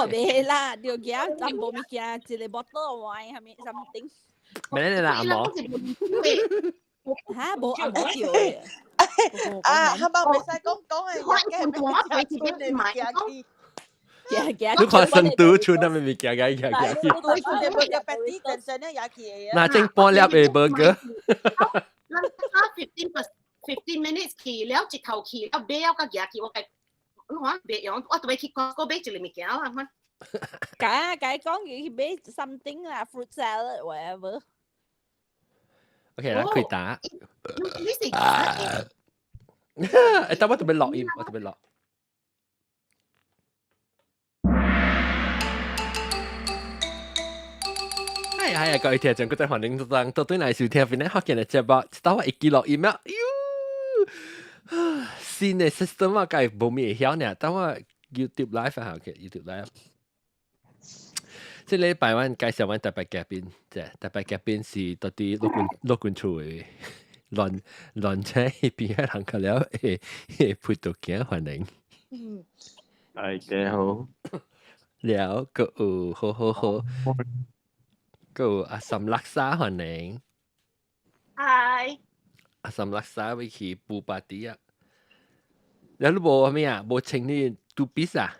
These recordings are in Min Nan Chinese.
袂啦，著夾淡薄物件，一个 bottle wine 係咪 something？咩啦，阿毛？嚇，無阿無叫嘅。啊，係咪袂使講講嘅？我一半我隨時俾你買。你看成都村那邊物件個行行去。嗱，整半粒嘅 burger。咱 15 minutes 去了，一頭去了，買了甲行去，我計，你看袂用，我都欲去 Costco 買一个物件啦，看。解解講佢去買 something 啦，fruit salad whatever。 OK，咱開打。你是？誒，等我特別錄音，我特別錄。係係啊，各位聽眾，各位歡迎到到對來收聽，邊咧福建的節目，到我一記錄音啊，喲，新的 system 啊，該無咩會曉呢，等我 YouTube Live 啊，OK，YouTube Live。這禮拜阮介紹阮特別嘉賓，這特別嘉賓是到佇陸軍陸軍處的亂亂車彼邊的人，個了會會葡萄鏡歡迎。大家好。了，閣有好好好。閣有阿三垃圾歡迎。嗨。阿三垃圾欲去布巴迪啊！了你無啥物啊？無穿你拄比啊？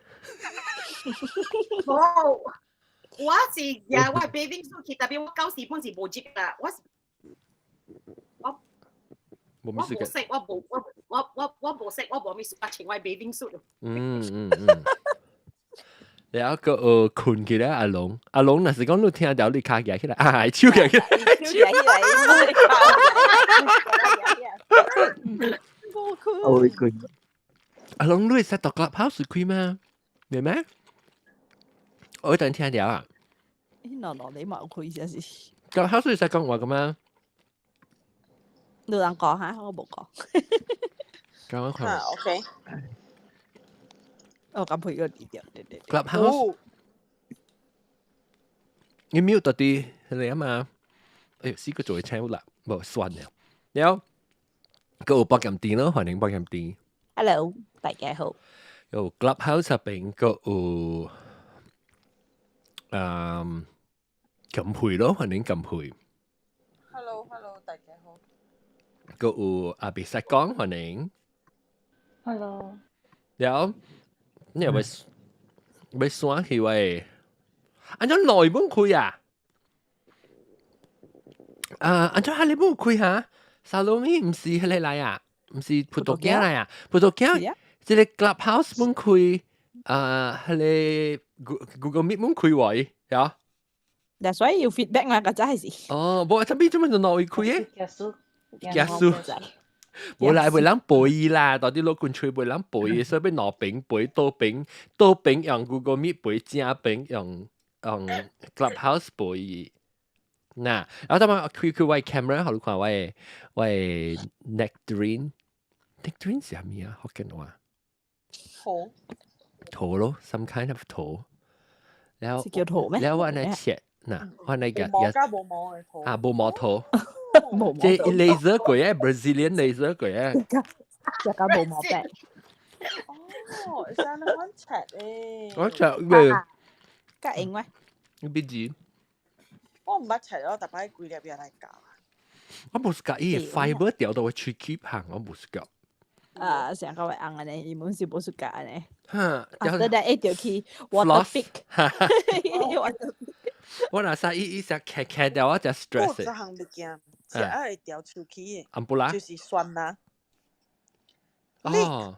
無，我是呀，我 bathing suit 去，特別我舊時本是無摺啦，我我我無識，我無我我我我無識，我無咩事，我穿我 bathing suit。嗯嗯嗯。然後閣有睏起來阿龍，阿龍若是講你聽著你跤舉起來，啊，手舉起來，手舉起來，我會睏。阿龍，你會使讀 Clubhouse 開嗎？明咩？我等聽著啊。喏喏，你冇開真是。 Clubhouse 會使講話㗎嗎？你人講下，我無講。講我看。 OK。我咁配個字對對對。 Clubhouse，你 mute 到啲嚟啊嘛？哎呦，死個做請啦，無算了。了，閣有百鹹甜咯，歡迎百鹹甜。 Hello，大家好。有 Clubhouse 入邊閣有，錦佩咯，歡迎錦佩。 Hello，Hello，大家好。閣有阿別使講，歡迎。 Hello。了。你又欲欲刪去喂？按怎內本開啊？啊，按怎哈你本開哈？沙羅咪毋是彼个來啊？毋是葡萄鏡來啊？葡萄鏡，這个 Clubhouse 本開啊，彼个 Google Meet 本開位，呀？嗱，所以要 feedback 嘛，個真係是。哦，無，這邊做咩就內開嘅？結束。結束。無啦，袂人背啦，到底攞棍吹袂人背，所以欲兩邊背倒邊，倒邊用 Google Meet 背，正邊用用 Clubhouse 背。嗱，然後等我開開我 camera，予你看我的我的 nectarine，nectarine 是啥物啊？福建話。桃。桃咯，some kind of 桃。然後是叫桃咩？然後我按呢切，嗱，我按呢個無毛加無毛的桃。啊，無毛桃。這 laser 過啊，Brazilian laser 過啊。這個無毛病。哦，會使按呢款切誒。我切咩？較用咩？你別字。我毋捌切咯，逐擺規粒也來咬。我無是佮伊的 fiber 掉到我喙齒旁，我無是佮。啊，成個會紅按呢，伊本是無是佮按呢。哈，啊，得會著去 water pick。我若使伊伊只切切掉，我就 stress。我有一項物件是愛會掉喙齒的，安布拉就是酸辣。哦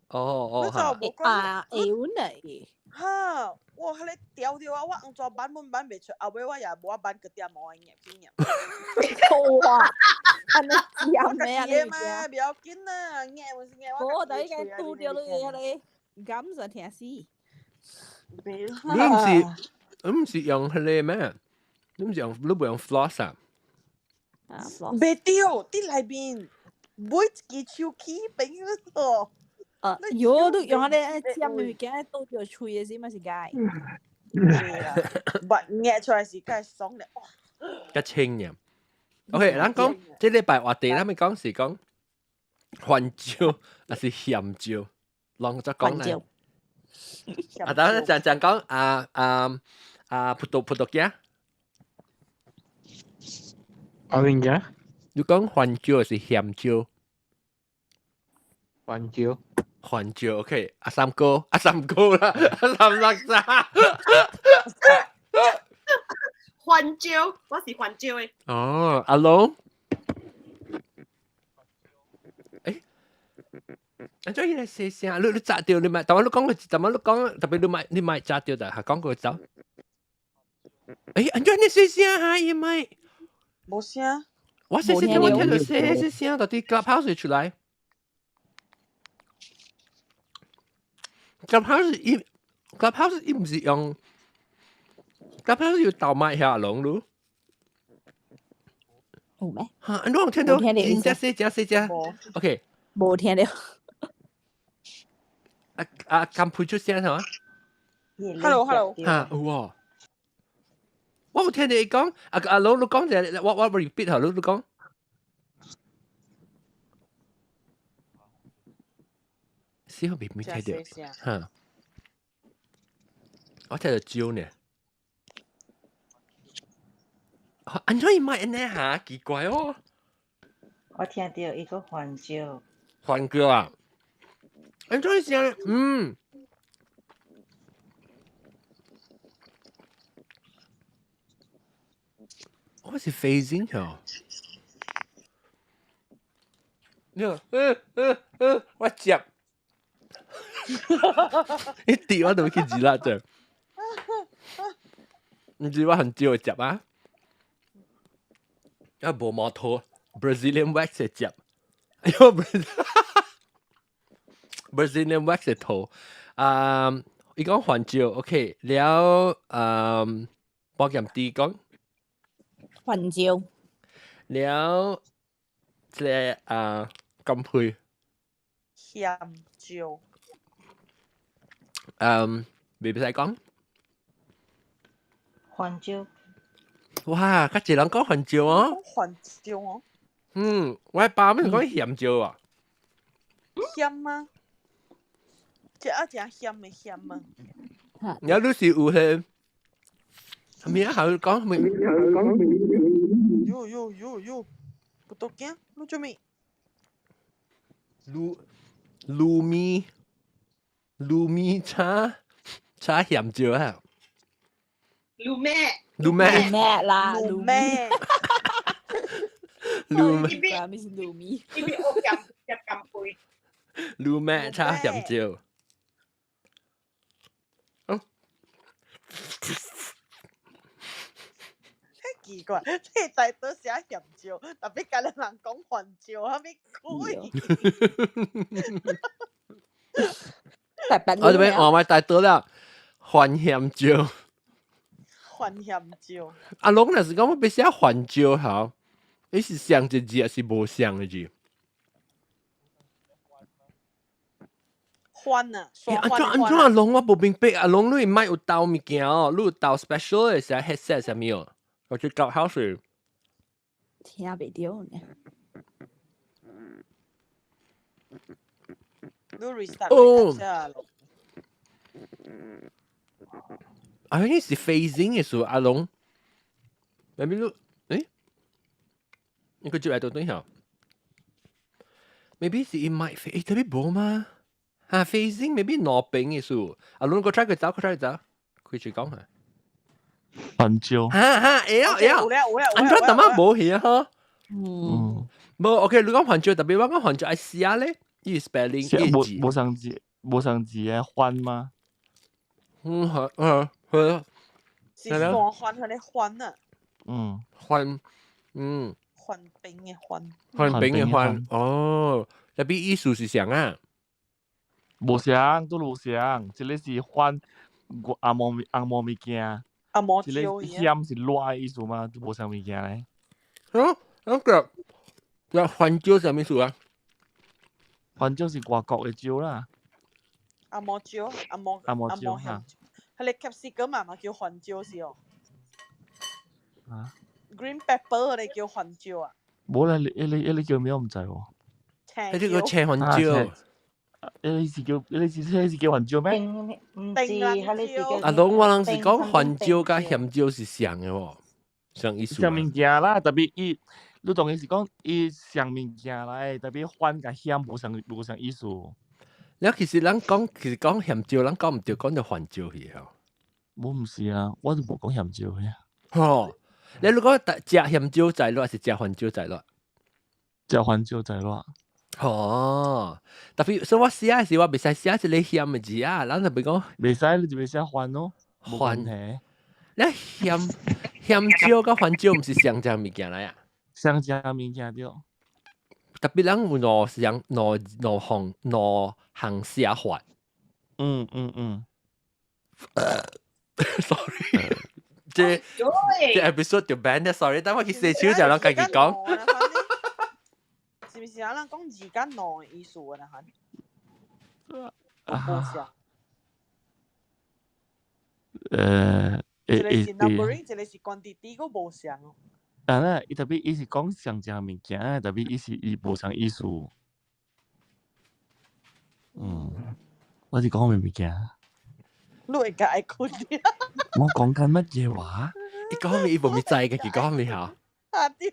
哦哦，哈。啊，會有呢。哈！我彼个掉著啊，我按怎挽阮挽袂出，後尾我也無法挽，閣點無愛夾去夾。哇！按呢尖咩啊？我家己的嘛，不要緊啦，夾毋是夾我。我第一個拄著你彼个，咁就聽死。你毋是你毋是用彼个咩？你毋是用你無用 floss 啊？啊，袂對，佇內面每一支手起變咯。啊，喲，你用彼个尖的物件拄著喙的時，嘛是該。對啊，捌夾出來是較爽咧，哇！較清嘅。OK，咱講這禮拜話題，咱咪講是講番椒，還是鹹椒？攏則講咧。啊，等陣講講啊啊啊，葡萄葡萄鏡。阿邊嘅？你講番椒是鹹椒？番椒。番椒，OK。阿三哥，阿三哥啦，阿三垃圾。番椒，我是番椒的。哦，阿龍。誒，安怎伊來細聲？你你炸掉你咪，但我你講個，但我你講，特別你咪你咪炸掉就係講個走。誒，安怎你細聲哈？伊咪？無聲。我細細聽我聽到細細聲，到底 Clubhouse 出來。Clubhouse 伊 Clubhouse 伊毋是用 Clubhouse 要鬥麥下龍咯。有咩？嚇！安怎聽到？真正細聲細聲。OK。無聽到。啊啊！咁配出聲係嘛？Hello，Hello。嚇有喎。我有聽你講，阿阿老你講者，我我 repeat 下，你你講。死我未未聽到，嚇！我聽到蕉呢。安怎伊麥按呢嚇？奇怪哦。我聽到一個番椒。番椒啊？安怎聲？嗯。我是 phasing 嗬。嗯嗯嗯，我接。一跌我都去自啦啫。唔知我很少接啊。啊，無摩托，Brazilian wax 嘅接。哎呦，Brazilian wax 嘅頭。啊，伊講番椒，OK，了，嗯，保險啲講。番椒。了，這個啊，金配。鹹椒。嗯，未使講。番椒。哇，較濟人講番椒哦。番椒哦。嗯，我爸咪講鹹椒啊。鹹啊！這啊真鹹的鹹啊。你你是有迄？咩啊？還講咩？喲喲喲喲，不都驚？你做咩？滷滷麵滷麵炒炒鹹椒啊！滷咩？滷咩？滷咩啦？滷咩？滷咩？咩是滷麵？呢邊我飲一咁杯。滷咩炒鹹椒？嗯。奇怪，你大多寫鹹椒，特別甲人講番椒，啥物鬼？我這邊我咪帶多了，番鹹椒。番鹹椒。阿龍若是講我欲寫番椒吼，你是像一字還是無像的字？番啊！安怎安怎阿龍我無明白，阿龍你莫有兜物件哦，你有兜 special 的啥 headset 啥物哦？我去搞好水。聽袂著呢。你 restart 哦。啊，啊，你是 phasing 的時候，阿龍，maybe 你，誒，你個接來到對下，maybe 是伊麥飛，特別無嗎？啊，phasing maybe 兩邊的時候，阿龍個 try 個走，個 try 個走，開始講下。番椒。哈哈，會啊會啊，安怎淡仔無去啊？嗬。嗯。無，OK，你講番椒，特別我講番椒愛寫咧，伊 spelling 伊字。無無相字，無相字嘅番嗎？嗯，係係係。是山番，迄個番啊。嗯。番，嗯。番餅嘅番。番餅嘅番，哦，特別意思是啥啊？無相，都無相，這個是番紅毛紅毛物件。紅毛這個鹹是熱的意思嗎？都無啥物件咧。啊，那個，那番椒啥物意思啊？番椒是外國的椒啦。紅毛椒，紅毛紅毛椒嚇。彼個 capsicum 嘛嘛叫番椒是哦。啊？Green pepper 彼個叫番椒啊？無啦，彼個彼個叫咩我毋知喎。彼個青番椒。你是叫番椒咩？唔是，彼个是叫阿攏我人是講番椒佮鹹椒是相的喎，相意思。相物件啦，特別伊，你當然是講伊相物件來，特別番佮鹹無相意思。了其實咱講其實講鹹椒，咱講毋對，講著番椒去吼。我毋是啊，我都無講鹹椒嘅。吼，你如果食鹹椒仔落，還是食番椒仔落？食番椒仔落。哦，特別所以我寫的時我袂使寫一个鹹的字啊，咱就別講。袂使，你就袂使番咯。番。你鹹鹹椒佮番椒毋是相隻物件來啊？相隻物件對。特別咱有兩項兩兩項兩項寫法。Sorry，這這 episode 就 ban 咧，sorry，等我去洗手就咱家己講。是毋是啊？咱講字佮兩的意思啊？哈，無相。一個是 numbering，一個是 quantity，閣無相哦。啊啦，伊特別伊是講相隻物件，特別伊是伊無相意思。我是講咩物件？你會共愛睏啲？我講緊乜嘢話？伊講咩？伊無咪知嘅，佢講咩嚇？啊對，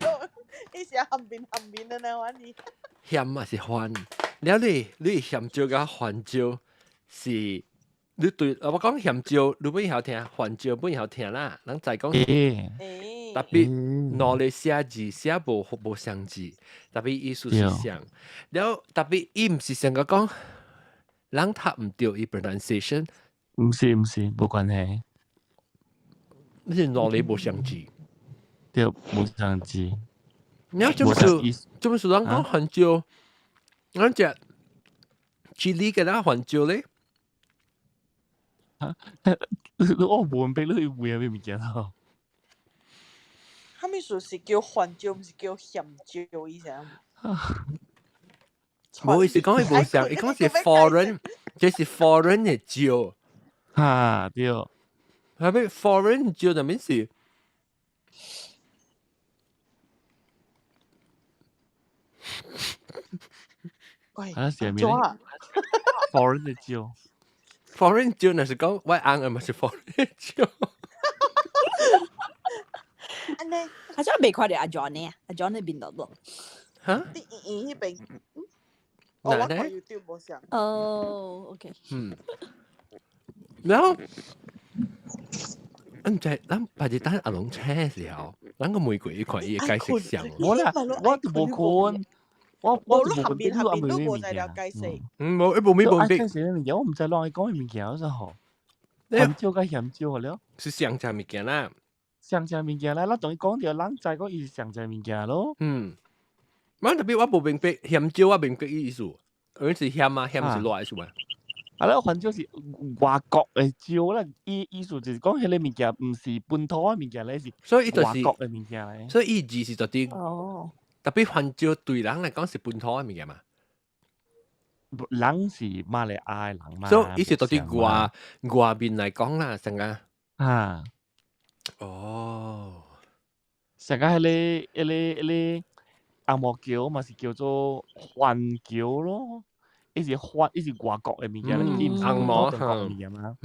伊是含面含面的呢，我你。鹹還是番？了你鹹椒佮番椒是，你對我講鹹椒，你本曉聽，番椒本曉聽啦。咱再講，特別兩个寫字寫無相字，特別意思是相。了特別伊毋是上個講，人讀毋著伊 pronunciation。毋是毋是，無關係。你是兩个無相字。對，無相字。你要做咩事？做咩事？咱講番椒，咱食 chili 嘅啦，番椒咧。你我無明白你會咩物件咯？啥物事是叫番椒，毋是叫鹹椒意思啊？無意思講伊無相，伊講是 foreign，這是 foreign 的椒。哈，對。係咪 foreign 椒就咩事？喂，啊，是咩？foreign 的椒，foreign 椒若是講我翁的嘛是 foreign 椒。按呢，好像未看著阿 John 呢，阿 John 喺邊度咯？嚇？佇醫院彼邊。哦，我看 YouTube 無相。哦，OK。然後，毋知咱別日等阿龍車時候，咱個玫瑰伊看伊會解釋啥？無啦，我都無看。我無，你下邊下邊都無在了解釋。無，伊無咩問題。物件我毋知啷會講的物件啥吼。番椒佮鹹椒了。是相隻物件啦。相隻物件啦，咱同伊講著，人知講伊是相隻物件咯。我特別我無明白鹹椒，我明白伊意思，而是鹹啊，鹹是辣意思嘛。啊，咧番椒是外國的椒啦，伊意思就是講彼个物件毋是本土的物件咧，是所以伊就是外國的物件咧。所以伊字是絕對哦。特別番椒對人來講是本土的物件嘛。人是馬來亞的人嘛。所以伊是對外外面來講啦，成個。啊。哦。成個彼个彼个彼個紅毛橋嘛是叫做番橋咯，伊是番，伊是外國的物件，伊毋是紅毛本土的物件嘛。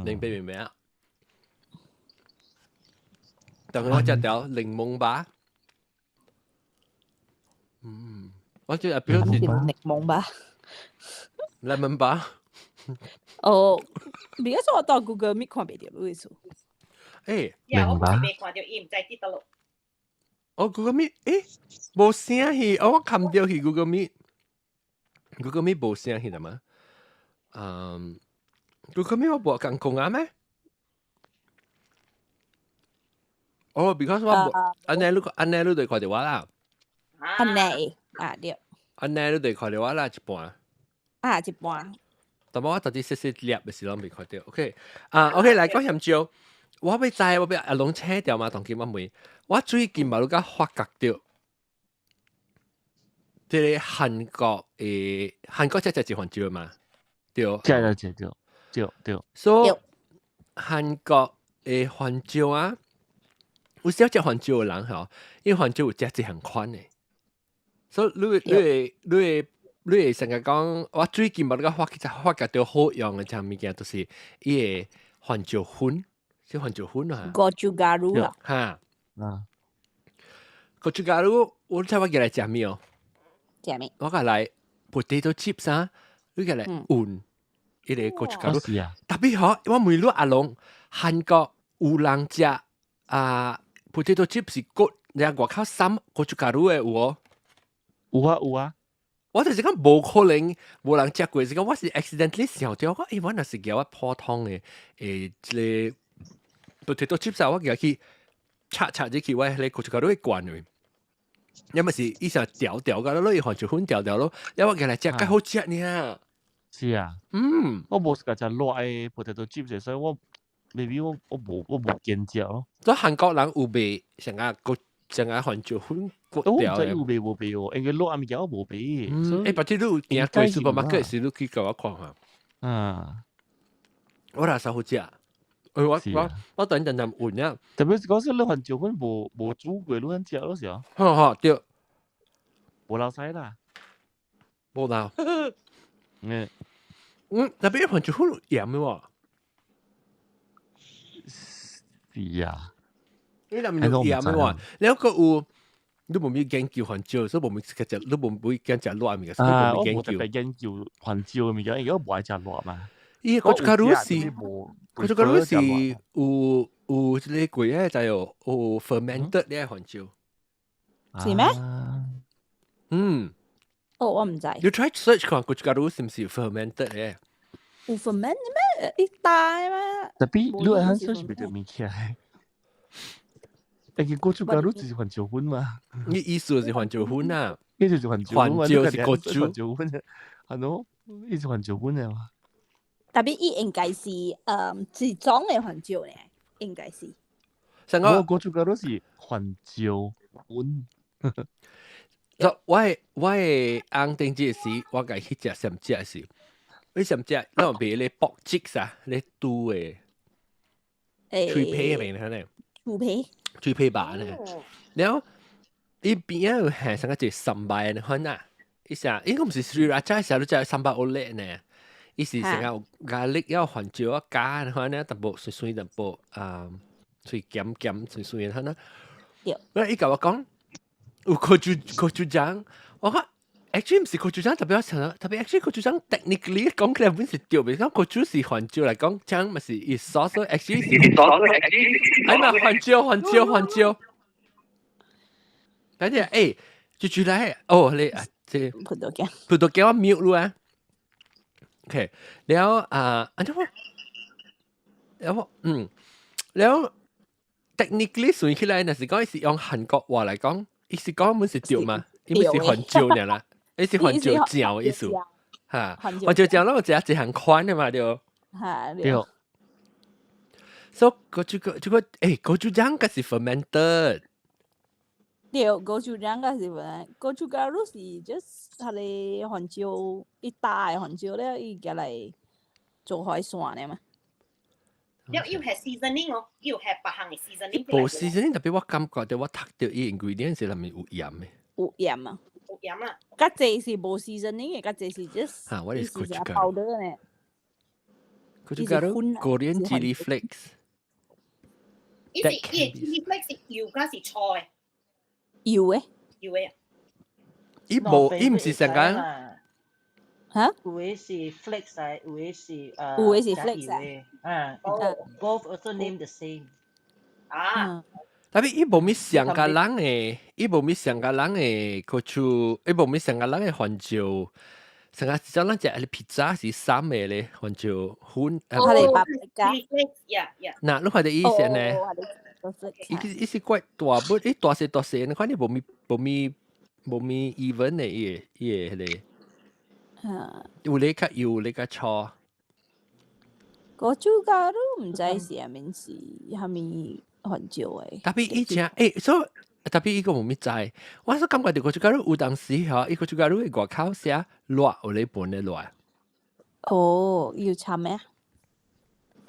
明白明白啊。等我食條檸檬吧。我這阿表是檸檬吧，lemon 吧。哦，because 我到 Google Meet 看袂著你意思。呀，我是未看著，伊毋知佇佗落。哦，Google Meet，無聲去，哦，我看著去 Google Meet，Google Meet 無聲去的嘛？Google Meet 我無共講啊咩？哦，because 我無，按呢你按呢你就看著我啦。按呢啊對。按呢你就看著我啦，一半。啊，一半。但我到底細細粒的時攏未看著。OK，啊，OK，來講鹹椒。我欲知，我欲阿攏請掉嘛，當今我問，我最近嘛，你佮發覺著，這个韓國的韓國這才是番椒嘛，對。這這對對對。所以韓國的番椒啊，有少食番椒的人吼，因為番椒有食這項款的，所以你會你會你會你會成日講，我最近捌個發其實發覺到好用的這物件，就是伊个番椒粉，是番椒粉啊。 Gochugaru 啦。哈。啊。 Gochugaru，我知我叫來食咩哦？食咩？我共來 potato chips 啊，你共來混伊个 gochugaru。是啊。特別好，我問你阿龍，韓國有人食啊 potato chips 是焗，你外口摠 gochugaru 的有無？有啊有啊。我就是講無可能無人食過，是講我是 accidentally 想到，我欸我若是叫我普通的這個 potato chips 啊，我叫去插插入去我彼個 gochugaru 會灌去。因為是伊成條條個咯，伊番椒粉條條咯，因為我叫來食較好食呢。是啊。我無食食熱的 potato chips，所以我 maybe 我無見食咯。所以韓國人有賣成個個成個番椒粉我毋知有賣無賣哦，因為熱的物件我無買。欸，或者你有行過 supermarket 時，你去共我看下。啊。我若是好食。我等陣陣換啊。特別是講說你番椒粉無煮過，你肯食咯是啊？吼吼對。無老細啦。無老。特別番椒粉有鹽的喎。是啊。你內面有鹽的喎，你個有。你無咪研究番椒，所以無咪食食，你無會揀食辣物件，所以無咪研究。我無特別研究番椒的物件，因為我無愛食辣嘛。伊 gochugaru 是，gochugaru 是有這個鬼仔就有有 fermented 的番椒。是咩？嗯。哦，我毋知。你 try search 看 gochugaru 是毋是 fermented 的？有 ferment 咩？一大咩？特別你會肯 search 袂著物件。但是 gochugaru 就是番椒粉嘛。你意思是番椒粉啊？意思是番椒番椒是果椒。番椒粉，係咯，意思番椒粉的嘛。特別伊應該是一種的番椒呢，應該是。上個 gochugaru 是番椒粉。我的翁頂這時，我共去食上食是，你上食咱有賣咧爆汁啊，咧豬的，脆皮的面呢？脆皮。脆皮肉呢？然後伊邊仔有下上個一個 sambal 的款啊，伊啥？伊個毋是 sriracha，啥都叫 sambal oelek 呢？伊是成個 garlic 要番椒啊加的款呢，淡薄碎碎淡薄啊，碎鹹鹹碎碎的款啊。對。伊共我講有 gochujang，我講 actually 毋是 gochujang，特別我想特別 actually gochujang technically 講起來本是對，袂講 gochu 是番椒來講，醬嘛是伊 sauce，actually 是哎嘛番椒番椒番椒。等陣欸，就出來哦，你啊，這葡萄鏡，葡萄鏡我 mute 咯啊。OK，แล้ว啊，อันนี้ว่าแล้ว嗯，แล้ว technically 算起來，若是講是用韓國話來講，伊是講本是對嘛？伊毋是番椒爾啦，伊是番椒醬的意思，哈，番椒醬咱有食一項款的嘛對。哈對。所以這個欸，gochujang 個是 fermented。對，gochujang 個是 ferment，gochugaru 是 just 彼个番椒，伊大的番椒了，伊舉來做海線的嘛。要係 seasoning 哦，要係別項的 seasoning。無 seasoning，特別我感覺到我讀到伊 ingredient 是內面有鹽的。有鹽啊。有鹽啊。較濟是無 seasoning 的，較濟是 just 哈，我是 powder 呢。 Gochugaru Korean chili flakes。伊是伊 chili flakes 是油還是醋的？油的。油的。伊無，伊毋是成間。嚇？有的是 flakes 來，有的是有的是 flakes 啊。both also name the same。啊。特別伊無物上個人的，伊無物上個人的 gochu，伊無物上個人的番椒，上個只咱食的披薩是三個咧番椒粉。哦，個 yeah。嗱，你看到意思呢？伊是怪大不，伊大細大細，你看你無物 even 的伊個彼个。有咧較油，咧較粗。 Gochugaru 毋知是啥物是啥物番椒的。特別以前，欸，所以特別伊個無物知，我所感覺到 gochugaru 有當時吼，伊 gochugaru 的外口寫熱有咧本咧熱。哦，有差咩？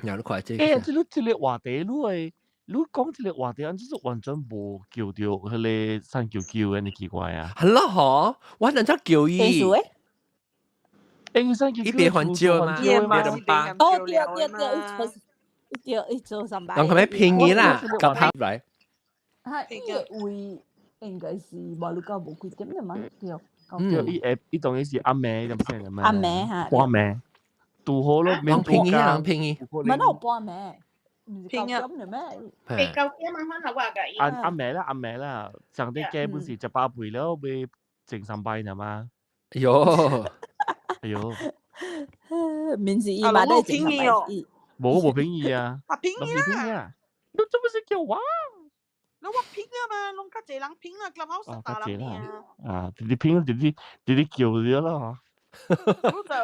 然後你看這個。欸，這個話題，你會你講這個話題，就是完全無叫到彼个三九九，按呢奇怪啊。係咯，嗬，我陣則叫伊。電視？欸，伊別番椒嘛，別兩包。哦，對對對，伊做對伊做三擺。人係咪便宜啦？夾合來。嚇，伊個位應該是馬六甲無幾點的嘛？對。對，伊會伊當然是暗暝咁先嘛。暗暝嚇。半暝，拄好咯，人便宜，人便宜。唔係有半暝，唔是九點嘅咩？ 8、9點啊，可能我個。暗暗暝啦，暗暝啦，上啲基本是18倍了，買整三擺呢嘛。哎喲，哎喲，面是伊嘛都便宜哦。無無便宜啊。啊便宜啦！你做乜事叫我？你我拼啊嘛，攏較濟人拼啊，Clubhouse 大人拼啊。啊，直直拼，直直直直叫咗啦。你就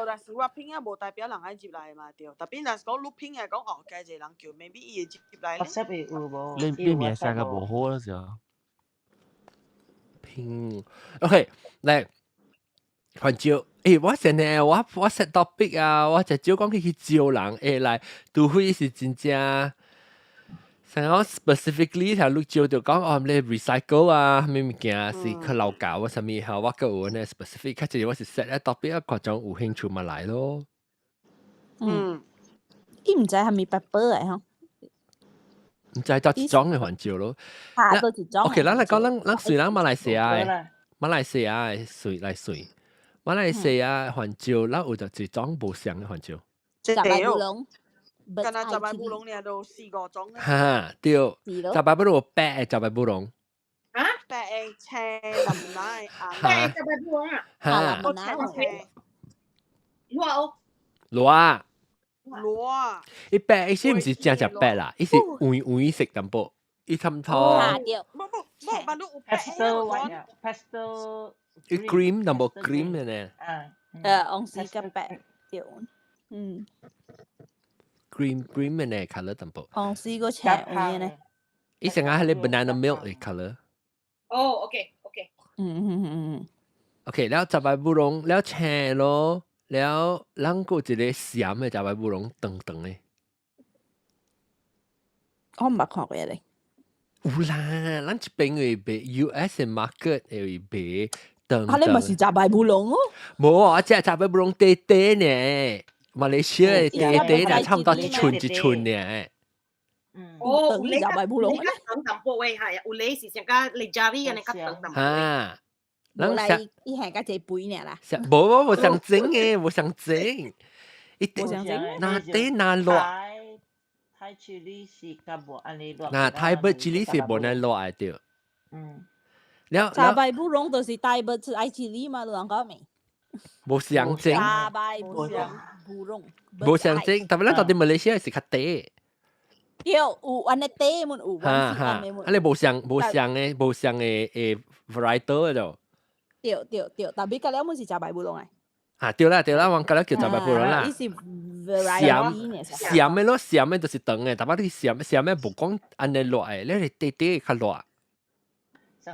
若是我拼啊，無代表人愛入來嘛對。特別若是講你拼啊，講哦，較濟人叫，maybe 伊會入來。 WhatsApp 會有無？你面聲個無好啦時候。拼，OK，來，番椒，我現在我 set topic 啊，我就少講去招人，來，除非是真正。成講 specifically 條路招就講哦，你 recycle 啊，咩物件是去老舊啊，啥物嚇，我個有呢 specific，較濟我是 set 一 topic 啊，各種有興趣咪來咯。嗯，伊毋知係咪 pepper 嚟嗬？毋知就一種嘅番椒咯。嚇，都一種。 OK，咱來講，咱咱雖然馬來西亞嘅，馬來西亞嘅水來水，馬來西亞番椒，咱有就一種無相嘅番椒。雜白烏龍。敢若雜白烏龍爾都四五種。哈，對，雜白烏龍白的雜白烏龍。啊？白的青藍奶紅。白雜白烏龍啊？哈。青。熱哦。熱。熱。伊白伊是毋是正正白啦？伊是黃黃色淡薄，伊差唔多。無無無，嘛你有白 pastel white pastel。伊 cream 淡薄 cream 的呢。啊。黃色甲白對，嗯。 Cream cream 的呢，color 淡薄。黃色個青黃的呢。伊成日係咧 banana milk 的 color。哦，OK，OK。OK，了雜白烏龍，了青咯，了咱個一個鹹的雜白烏龍長長的。我毋捌看過咧。有啦，咱這邊會賣 US market 會賣長長。啊，你咪是雜白烏龍哦？無啊，這雜白烏龍短短呢。馬來西亞的短短呢，差唔多一寸一寸呢。哦，有雜白烏龍。你較長淡薄嘅係，有你是上加你家裡嘅，你較長淡薄。啊，無來伊係較濟肥爾啦。無無無相整嘅，無相整。伊無相整。哪短哪熱。 Thai chili 是較無按呢熱。那 Thai bird chili 是無按呢熱的對。了。雜白烏龍就是 Thai bird 愛 chili 嘛，你人講未？無相整。雜白烏龍。烏龍。無相整，特別咱到佇馬來西亞是較短。對，有按呢短們有，哈哈，啊你無相無相的無相的的 variety 的就。對對對，特別個了們是雜白烏龍的。啊對啦對啦，我覺得叫雜白烏龍啦。伊是 variety 鹹鹹的咯，鹹的就是長的，特別你鹹鹹的無講按呢熱的，你是短短較熱。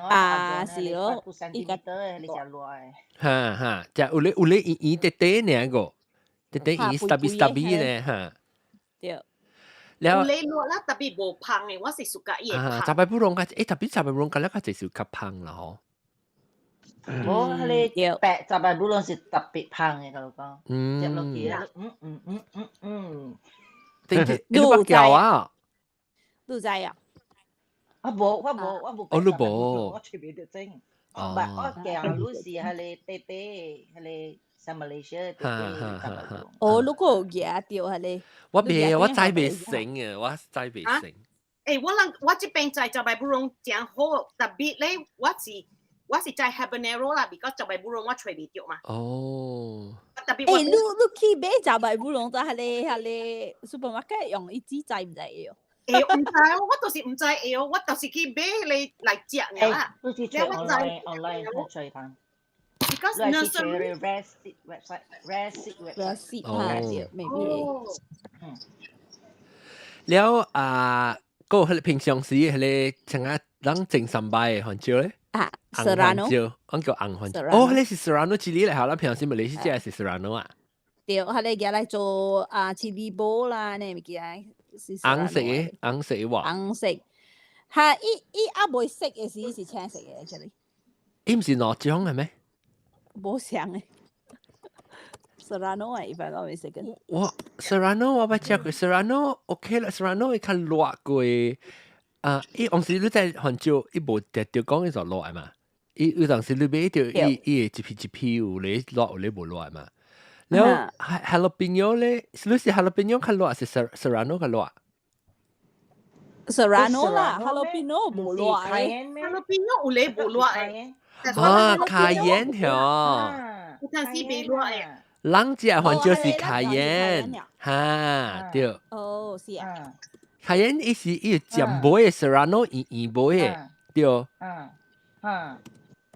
啊，是咯，伊個你食熱的。哈哈，就有咧有咧圓圓短短爾個，短短圓 stubby stubby 呢哈。對。了。有咧熱啦，特別無芳的，我是 suka 伊會芳。雜白烏龍較，特別雜白烏龍較了較濟是較芳啦吼。無，彼個白雜白烏龍是特別芳的，甲你講。食落去，你捌叫啊？你知啊？我無，我無，我無。哦，你無。我揣袂著整。我我叫你是彼個短短，彼個像馬來西亞短短雜白烏龍。哦，如果有夾著彼個。我袂，我知袂成啊，我知袂成。我人我這邊在雜白烏龍誠好，特別咧，我是在 habanero 啦，because 雜白烏龍我揣袂著嘛。哦。特別。你去買雜白烏龍在彼個 supermarket 用伊紙知毋知會哦？毋知哦，我就是毋知會哦，我就是去買嚟來食爾啦。你去揣 online online 去揣通。 Because 你去揣 Rare Seed website， Rare Seed website。 Rare Seed 哈，對，maybe。了啊，個彼個平常時彼個像啊，咱整三擺的番椒咧。啊紅番椒，阮叫紅番椒。哦，彼個是 Serrano chili 嚟，嚇！咱平常時馬來西亞是 Serrano 啊。對，彼個舉來做啊，chili ball 啦，那物件。紅色的，紅色的哇。紅色，哈，伊伊猶未熟的時是青色的，這裡。伊毋是兩種的咩？無相的。Serrano 啊，if I'm not mistaken。我 Serrano 我捌食過，Serrano OK 啦，Serrano 伊較熱過。啊，伊當時你在番椒，伊無直接講伊就熱嘛。伊有當時你買著伊伊會一批一批有咧熱有咧無熱嘛。然後 jalapeno 咧，你是 jalapeno 較熱，是 Serrano 較熱？ Serrano 啦，jalapeno 無熱嘅。 Jalapeno 有咧無熱嘅。啊，cayenne 嗬。有陣時袂熱嘅。人食番椒是 cayenne，哈對。哦，是啊。 Cayenne 伊是伊尖尾的， Serrano 圓圓尾的，對。嗯嗯，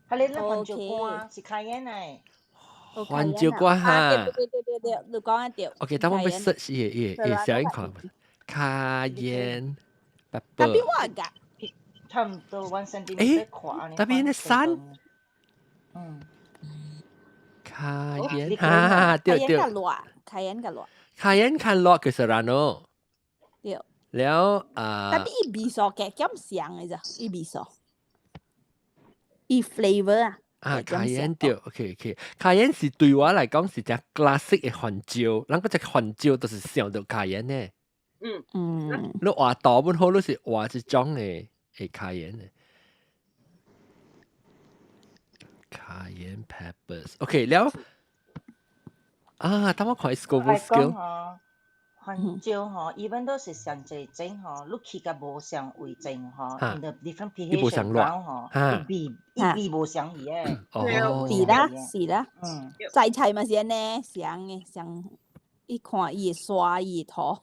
係你咧番椒乾是 cayenne 嚟。番椒乾哈。對對對對對，你講得對。 OK，等我欲 search 伊個伊個伊個小英看。Cayenne 特別我㗎。差唔多 1 centimeter 寬。特別那山。Cayenne 哈，對對。 Cayenne 較熱，cayenne 較熱。 Cayenne 較熱過 Serrano。對。了啊。特別伊味素加減上的咋，伊味素。伊 flavor 啊。啊，cayenne 對，OK OK，cayenne 是對我來講是隻 classic 的番椒，咱嗰隻番椒都是想到 cayenne 呢。你畫圖本好，你是畫一種的 cayenne 的。Cayenne peppers，OK 了。啊，等我看 Scoville scale。番椒吼，even 都是上濟種吼，你去甲無相位種吼，in the different pH 熱吼，伊味伊味無相去的。哦，是啦，是啦。摘菜嘛是按呢，相的相，伊看伊會刷伊會塗。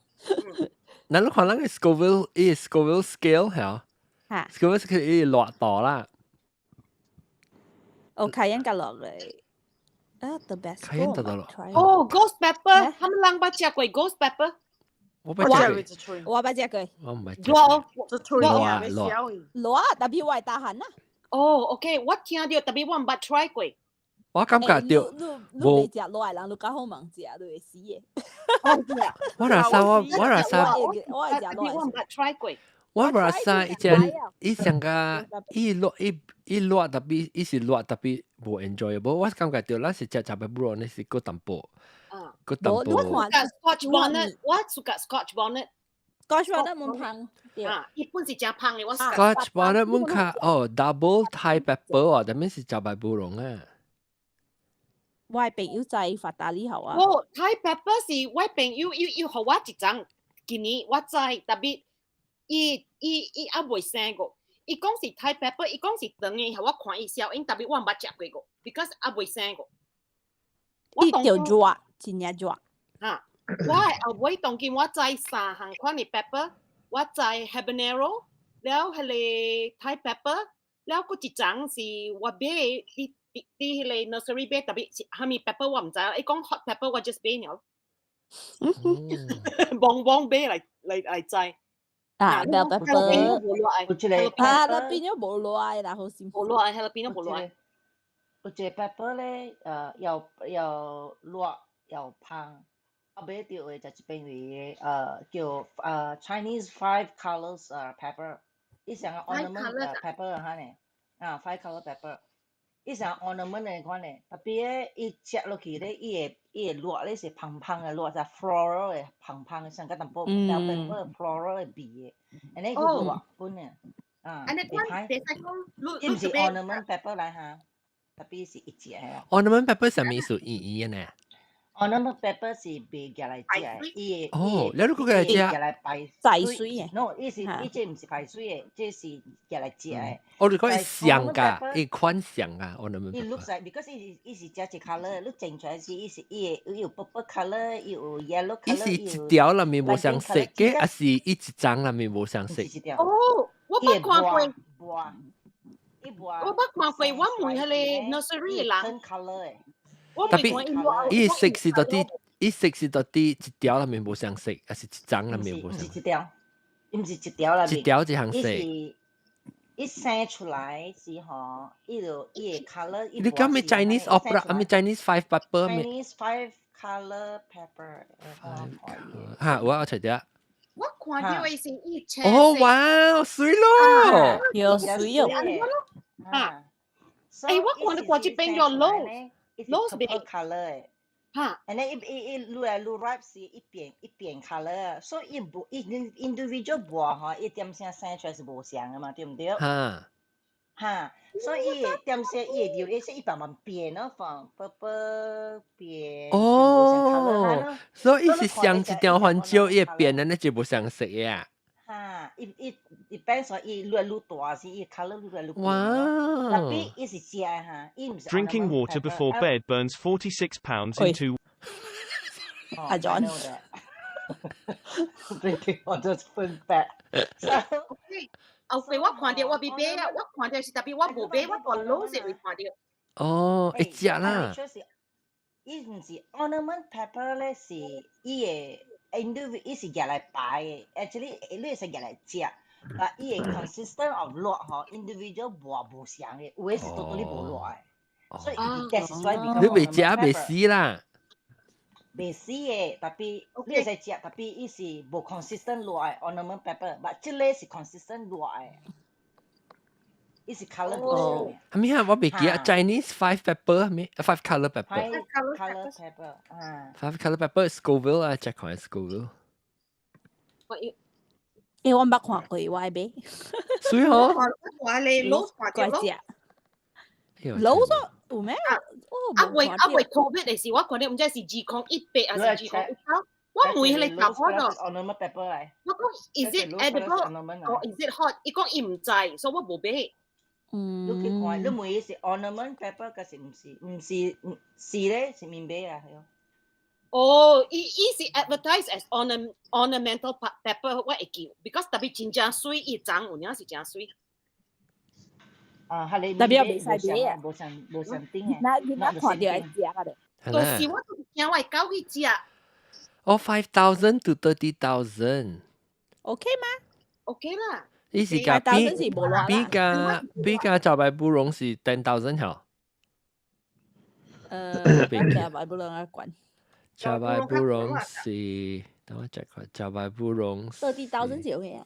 那你看咱個 Scoville，伊 Scoville scale 係哈？Scoville scale 伊熱度啦。哦，cayenne 較落嚟。啊，the best。 Cayenne 得咯。哦，ghost pepper，他們人捌食過 ghost pepper？我捌食過，我捌食過。我毋捌食。熱，熱熱。熱，特別我會打鼾啦。哦，OK，我聽著，特別我毋捌 try 過。我感覺著，你你袂食熱的人，你較好問食，你會死的。我若啥我我若啥，我會食熱，我毋捌 try 過。我若啥以前伊上個伊熱伊伊熱特別，伊是熱特別無 enjoyable。我感覺著咱是食食欲不呢是閣淡薄，閣淡薄。 Scotch bonnet，我 suka Scotch bonnet。 Scotch bonnet 滿香。啊，伊本是誠芳的，我 Scotch bonnet 滿較哦，double Thai pepper 啊，但面是食白布龍啊。我朋友在法達利好啊。哦，Thai pepper 是我朋友伊伊予我一張，今年我知，特別伊伊伊猶未生過。伊講是 Thai pepper，伊講是長的，予我看伊小影，特別我毋捌食過過，because 猶未生過。伊著熱，真正熱。哈，我後尾當今我知三項款的 pepper，我知 habanero，了彼個 Thai pepper，了閣一種是我買佇佇佇彼個 nursery 買，特別是蝦米 pepper 我毋知，伊講 hot pepper 我 just 買爾。茫茫買來來來知。啊，bell pepper，無熱的，啊，那變咗無熱的啦，好辛無熱的，jalapeno 無熱的。有一個 pepper 咧，又又熱又芳，啊買著的就這邊位叫Chinese five colors pepper，伊像個 ornament pepper 哈呢，啊 five color pepper，伊像 ornament 的款呢，特別咧伊食落去咧，伊會伊會熱咧是芳芳的熱，就 floral 的芳芳的，像個淡薄 bell pepper floral 的味的，按呢佢熱本的，啊，按呢款會使講，伊毋是 ornament pepper 來哈。特別是一隻的。 Ornament pepper 啥物意思？圓圓的呢？ Ornament pepper 是袂夾來食的，伊會哦，你如果來食，夾來排排水的。 No，伊是伊這毋是排水的，這是夾來食的。哦，你講像㗎，伊款像啊，ornament 伊 looks like because 伊是伊是食一 colour，你整出來是伊是伊會伊有 purple colour，伊有 yellow colour，伊是一條內面無相色嘅，還是伊一張內面無相色？哦，我捌看過。我捌看過，我問彼個 nursery 人。特別伊色是到底，伊色是到底一條內面無相色，還是一張內面無相色？毋是一條，毋是一條內面。一條一項色。伊生出來是吼，伊就伊個 colour。你講咩 Chinese opera？啊咩 Chinese five pepper？ Chinese five color pepper。嚇，我有揣著。我看著的是伊青。哦，哇，媠咯！有媠哦。啊！欸，我看著看這邊叫 rose，rose 袂 colour 的，嚇。 And then 伊伊愈來愈 ripe 時，伊變伊變 colour，所以伊無伊 individual 磨吼，伊點聲生出來是無相的嘛，對毋對？哈。哈，所以伊會點聲，伊會留，伊是伊慢慢變咯，放 purple 變。哦，所以是上一條番椒，伊會變的，那就無相色呀。哈，伊伊 depends on 伊愈來愈大時，伊 colour 愈來愈變。哇！ Tapi 伊是食的哈，伊毋是 Drinking water before bed burns £46 in 2 阿 John。 Drinking water burn fat。後尾我看到我欲買啊，我看到是 tapi 我無買，我到 Lowe's 會看到。哦，會食啦。伊毋是 ornament pepper 咧，是伊會 individual 伊是夾來擺的，actually 你會使夾來食，但伊會 consistent of 辣吼，individual 無無相的，有的是 totally 無辣的，所以 that is why 你袂食袂死啦。袂死的，tapi 你會使食，tapi 伊是無 consistent 辣的 ornament pepper，but 這個是 consistent 辣的，伊是 colour 無相的。係咩啊？我袂記得 Chinese five pepper 係咩？Five colour pepper。 Five colour pepper 啊。 Five colour pepper Scoville 啊，check 看 Scoville。欸，我毋捌看過，我愛買。水吼。我咧老看到怪食。老咗有咩？啊未啊未 Covid 的時，我看到毋知是2018還是2019，我問彼個查某咯。 Ornament pepper 來。我講 is it edible or is it hot？伊講伊毋知，所以我無買。嗯。你去看，你問伊是 ornament pepper，還是毋是？毋是，是咧，是免買啊，係哦。哦，伊伊是 advertise as ornamental pepper，我會記，because 特別真正媠，伊長有影是真媠。啊，係你 Tapi 也袂使買啊，無上無上頂嘅。那那看到會食啊咧。就是我都驚我會狗去食。哦，5,000 to 30,000。 OK 嗎？OK 啦。伊是甲比比較比較茭白布絨是 10,000 嗬。茭白布絨啊，管。茭白布絨是，等我 check 看，茭白布絨。 30,000 是 OK 啊。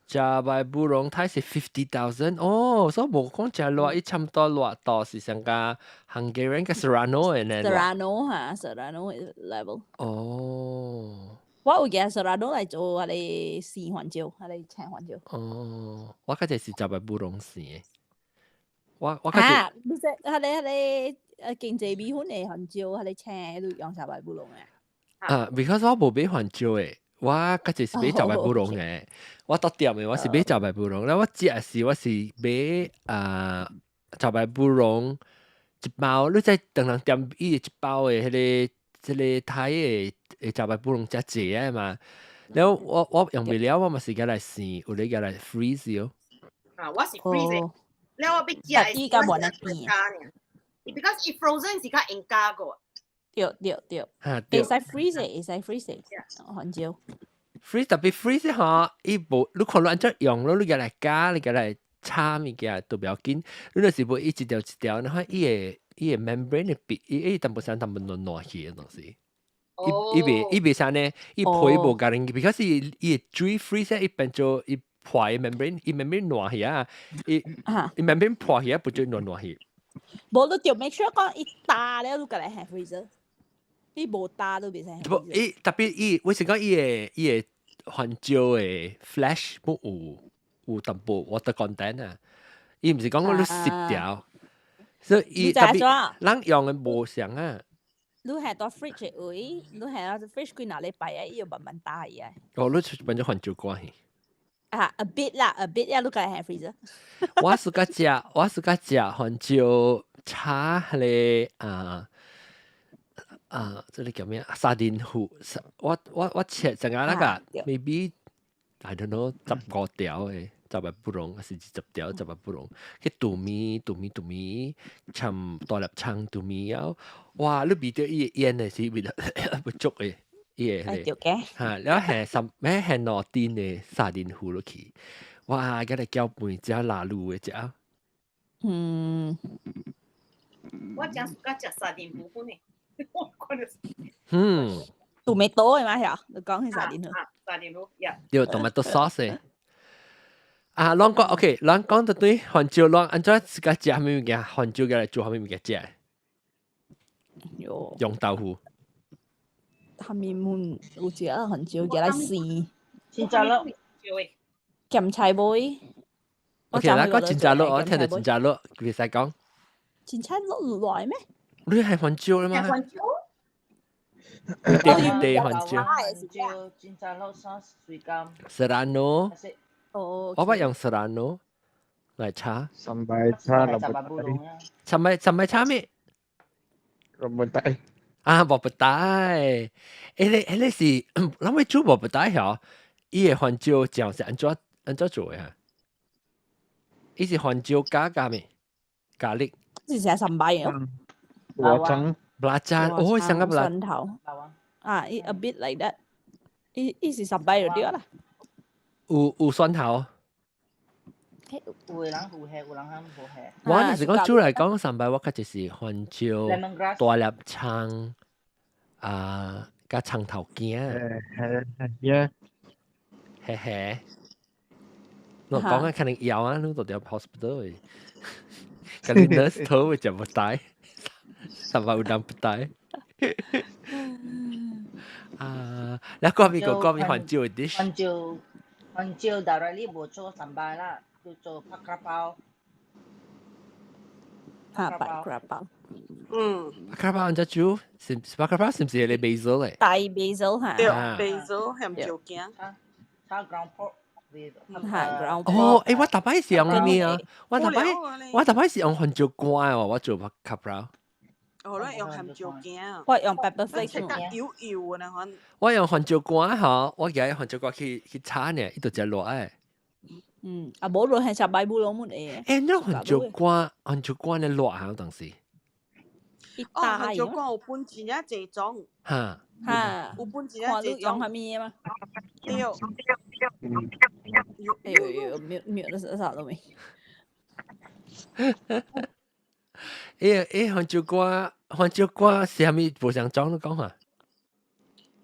茭白布絨睇是 50,000，哦，所以無講誠熱，伊差毋多熱度是上加 Hungarian 嘅 Serrano 嘅呢。 Serrano 哈，Serrano level。哦。我有寄 Serrano 來做彼个生番椒，彼个青番椒。哦，我較濟是茭白布絨生的。我我較啊，你說彼個彼個經濟米粉的番椒，彼个青你用茭白布絨的。啊，because 我無買番椒的。我較濟是買茭白布絨的，我到店的我是買茭白布絨，了我食時我是買啊茭白布絨一包，你在當人店伊一包的彼个這个台的的茭白布絨遮濟啊嘛，了我我用袂了，我嘛是共來生，有咧共來 freeze 哦。啊，我是 freeze，了我欲食伊較無呢變，because 伊 frozen 是較用加個。對對對，會使 freeze 會使 freeze 番椒。 freeze 特別 freeze 吼，伊無你看你按怎用咯，你共來加，你共來炒物件都不要緊。你若是無伊一條一條，你看伊會伊個 membrane 會變，伊伊淡薄啥淡薄軟軟去的東西。伊伊袂伊袂啥呢？伊皮無共人，because 伊伊水 freeze 伊變做伊破的 membrane，伊 membrane 爛去啊，伊伊 membrane 破去啊，不就軟軟去。無你著 make sure 講伊焦了，你共來下 freezer。你無焦都袂使。無，伊特別伊，我是講伊個伊個番椒的 flesh 無有有淡薄 water content 啊，伊毋是講講你濕掉，所以伊特別人用的無相啊。你係到 fridge 的位，你係到 fridge 幾若禮拜啊，伊又慢慢焦去啊。哦，你出變做番椒乾去。啊，a bit 啦，a bit 呀，你共來下 freezer。我是較食，我是較食番椒炒彼个啊。啊，這個叫咩？沙甸魚，我我我切成個那個，maybe I don't know 15條的，十個不攏，還是20條，十個不攏。去豆米，豆米，豆米，摻大粒蔥豆米了，哇！你聞著伊個煙的是味道不足的，伊個彼個哈，了下三咩下兩丁的沙甸魚落去，哇！佮來攪飯食拉滷的食。我真喜歡食沙甸魚粉的。我看到。Tomato 的嘛係你講係沙甸魚。沙甸魚，呀。對，tomato sauce 的。啊，攏講 OK，攏講到對番椒，攏按怎自家食啥物物件？番椒共來做啥物物件食？喲。釀豆腐。下面滿有一個番椒寄來生。凊彩滷。鹹菜尾。 OK 啦，講凊彩滷，我聽到凊彩滷，袂使講。凊彩滷來咩？你係番椒啦嘛？番椒。地地番椒。椒，凊彩滷 sauce 水甘。 Serrano。哦。我捌用 Serrano 來炒。 Sambal 炒 rambutan。 Sambal 炒咩？ Rambutan。啊，蘿蔔帶，彼個是，諗起煮蘿蔔帶嗬，伊個番椒醬是按怎做的啊？伊是番椒加咩？咖喱。是食 sambal 哦。 Belacan。 Belacan，哦，上個蒜頭。啊，伊 a bit like that，伊是 sambal 就對啦。有蒜頭。有的人有下，有人較無下。我若是講煮來講，sambal 我較就是番椒、大粒蔥啊，佮蔥頭羹。係嘿嘿。我講啊，可能枵啊，你都佇 hospital 的，佮你 nurse 頭會食無帶，sambal udang petai。啊，你講邊個講邊番椒的 dish？番椒 directly 無做 sambal 啦，叫做 pad kra pao。嚇，pad kra pao。Pad kra pao 按怎煮？是 pad kra pao 是毋是個 basil 咧？大 basil 嚇。對，basil 鹹椒羹。炒 ground pork。嚇 ground pork。哦，我逐擺是用咩啊？我逐擺是用番椒乾哦，我做 pad kra pao。哦，你用鹹椒羹。我用 pepper flakes。油油的那款。我用番椒乾吼，我舉番椒乾去炒呢，伊就食熱的。啊，無論係食白烏龍乜嘢。你番椒乾，番椒乾的熱啊，當時。哦，番椒乾有分真正濟種。哈。哈。有分真正濟種。用啥物嘛？對。哎呦呦，沒有啥都沒。番椒乾是啥物無相種你講下？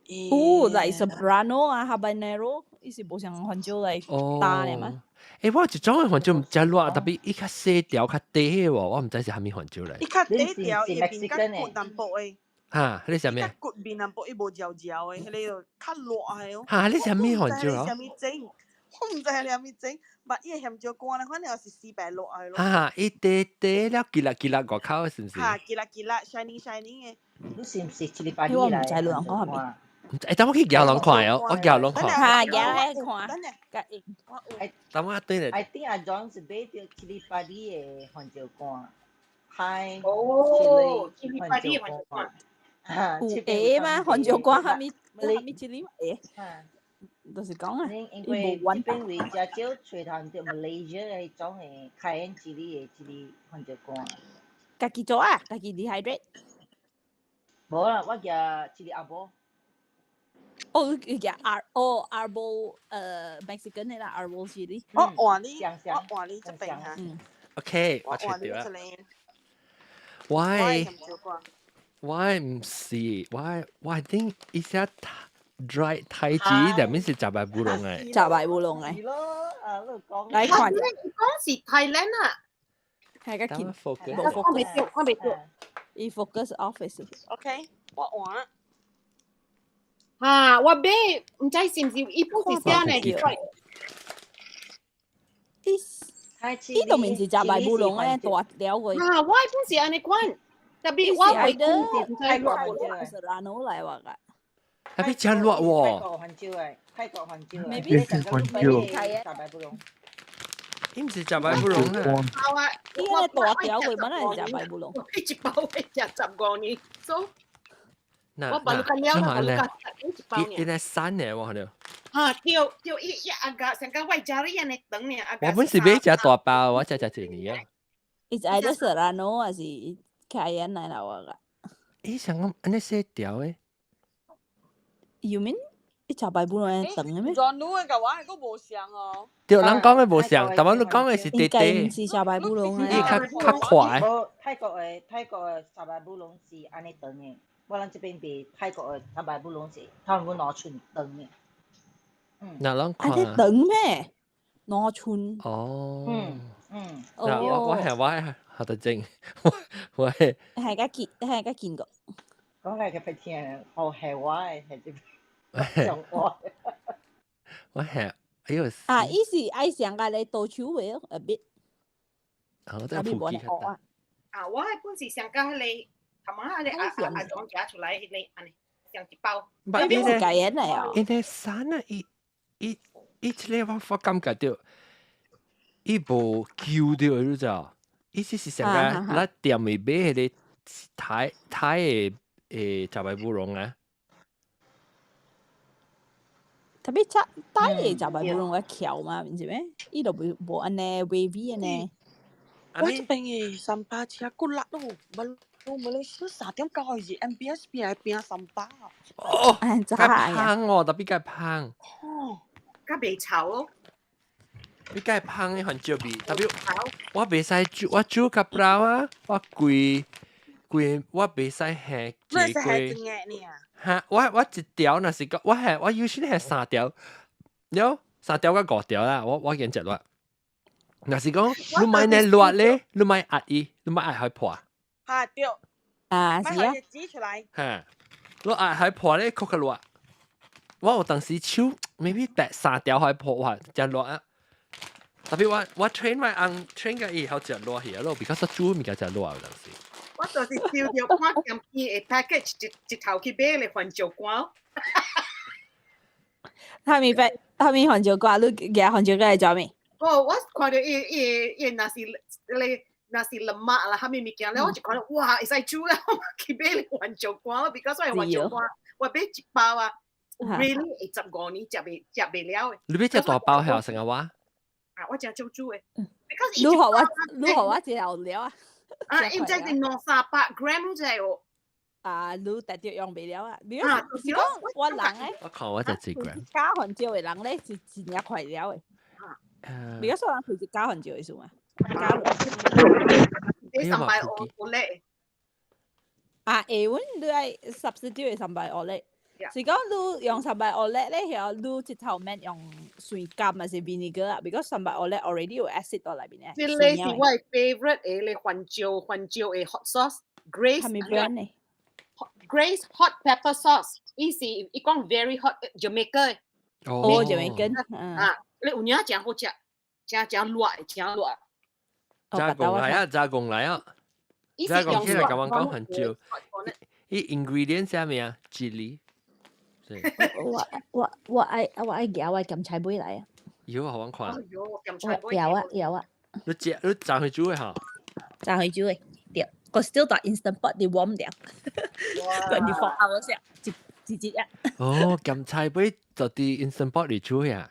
有來 Serrano 啊，habanero，伊是無相番椒來打的嘛？我有一種的番椒毋遮熱，特別伊較細條較短的喎，我毋知是啥物番椒來。伊較短條，伊面較骨淡薄的。哈，彼個啥物？較骨面淡薄，伊無嚼嚼的，彼個較熱的哦。哈，彼啥物番椒啊？啥物整？我毋知係啥物整，但伊個鹹椒乾咧，反正是四百熱的咯。哈，伊短短了，吉啦吉啦外口是毋是？哈，吉啦吉啦，shining shining 的。你是毋是 chili padi 我毋知你人講啥物。等我去舉人看哦，我舉人看。哈，舉來看。等下，等我對咧。 I think 阿 John 是買著 chili padi 的番椒乾，係。哦，chili padi 番椒乾。有鞋嗎？番椒乾啥物？啥物 chili 鞋？就是講啊，因為這邊位誠少揣通著 Malaysia 彼種的 cayenne chili 的 chili 番椒乾。家己做啊？家己 dehydrate？無啦，我舉 chili arbol。哦，伊舉 ar 哦 arbol Mexican 的啦，arbol chili。我換你，我換你這邊哈。 OK，我揣著啦。喂，我毋是，我 think 伊寫 dry 太子，但面是食白烏龍的。食白烏龍的。來看。你講是 Thailand 啊？係個見。我未對，我未對。伊 focus office。 OK，我換。啊，我買毋知是毋是伊本是寫呢？伊都毋是食白烏龍的大條個。啊，我本是按呢款，特別我會講泰國 Serrano 來話個。係咪真熱喎？泰國番椒的，泰國番椒的。 Maybe 番椒。食白烏龍。伊毋是食白烏龍啊！啊，伊個大條個本來是食白烏龍。我一包會食15年，所以我我把你個了，我一包伊伊散的我看著。啊，對對，伊阿個上個我家裡按呢長呢，阿我本是買食大包，我食食一年啊。伊是愛得 Serrano 還是 cayenne 來啦我個？伊想講按呢細條的。 You mean 伊食白烏龍長的咩？專路的佮我彼個無相哦。對，人講的無相，但係你講的是短短。應該毋是食白烏龍伊較較快。泰國的 sambal 烏龍是按呢長的，我咱這邊賣泰國的 sambal 烏龍是差不多2寸長的。那咱看。按呢長咩？2寸。哦。哦。我係學得正，我係。係個見，係個見過。講來個聽，好係我嘅，係這上我。我係，哎呦！啊，伊是愛上個咧多手味咯，a bit。哦，這個普及較大。啊，我係本是上個迄個，頭毛迄個阿阿阿裝夾出來迄個，按呢上一包。唔係，你是戒煙嚟啊？因為山啊，伊伊伊這個我感覺到，伊無舊掉，你知道？意思是上個咱店裡買彼個台台的誒食白烏龍啊。特別食台的食白烏龍較翹嘛，毋是咩？伊就無無按呢 wavy 按呢。我這邊的 sambal 真骨力咯，無馬來西亞3點9字 MBS 邊來邊 sambal。哦，較芳哦，特別較芳。哦，較袂臭哦。你較芳的番椒味，特別我袂使煮，我煮較老啊，我規規我袂使下一過。哈，我一條若是講，我係我有時係三條，了三條甲五條啦，我見食落。若是講你莫呢熱咧，你莫壓伊，你莫壓開破。哈對。啊，是啊。擠出來。哈，你壓開破咧，較較熱。我有當時手 maybe 第三條開破哇，真熱啊！特別我 train 我翁 train 個伊好食熱去啊咯，比較說煮物件食熱有當時。我就是收到看鹹片的 package 一一頭去買咧番椒乾。蝦米白蝦米番椒乾，你夾番椒乾來做咩？哦，我看到伊伊伊若是咧若是 lemak 啦，蝦米物件咧，我就看到哇，會使煮啦，我去買咧番椒乾咯，比較說番椒乾，我買一包啊，really 會15年食袂了的。你買隻大包係成日話？啊，我食少煮的。你予我，你予我一個了啊！啊，伊這是兩三百 gram 就係哦。啊，你特別用袂了啊！你講我人咧，我看我就幾 gram。加番椒的人咧是真正快了的。比較少人開始加番椒的數嘛。加。你 sambal oelek。啊，會阮你愛 substitute sambal oelek。是講你用 sambal oelek 咧，曉你這頭免用酸柑還是 vinegar 啊？because sambal oelek already 有 acid 佇內面咧。這個是我 favorite 的咧番椒番椒的 hot sauce，Grace。啥物 brand 呢？Grace hot pepper sauce，伊是伊講 very hot Jamaica。哦，Jamaican。啊，你有影誠好食，誠誠熱，誠熱。加工來啊，加工來啊！加工起來，剛剛講很少。伊 ingredient 啥物啊？chili。我我愛夾我鹹菜尾來啊！有啊，好看。有啊有啊。你食你炸去煮的哈？炸去煮的，對。我 still 佇 instant pot 裡 warm 掉，24 hours 一一日啊。哦，鹹菜尾就佇 instant pot 裡煮呀？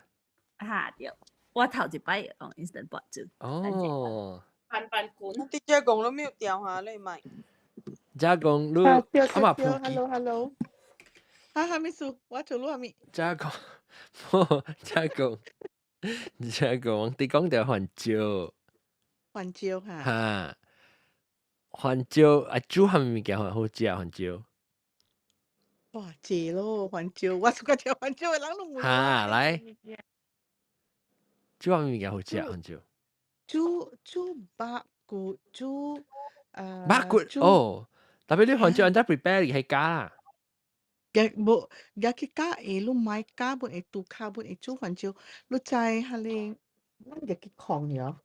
哈對，我頭一擺用 instant pot 煮。哦。慢慢滾。你這講都沒有掉下你咪？這講你啊嘛，Hello hello。啊，哈咪數，我做滷哈咪。這講，這講，這講，你講著番椒。番椒哈。哈。番椒啊，煮啥物物件好食番椒？哇，濟咯，番椒，我suka 食番椒的人攏有。哈，來。煮啥物物件好食番椒？煮煮肉骨，煮肉骨哦，特別你番椒按怎 prepare 係加啦？嘅無，也去加會，你買加本會拄卡本會煮番椒，你知彼個，咱入去控了，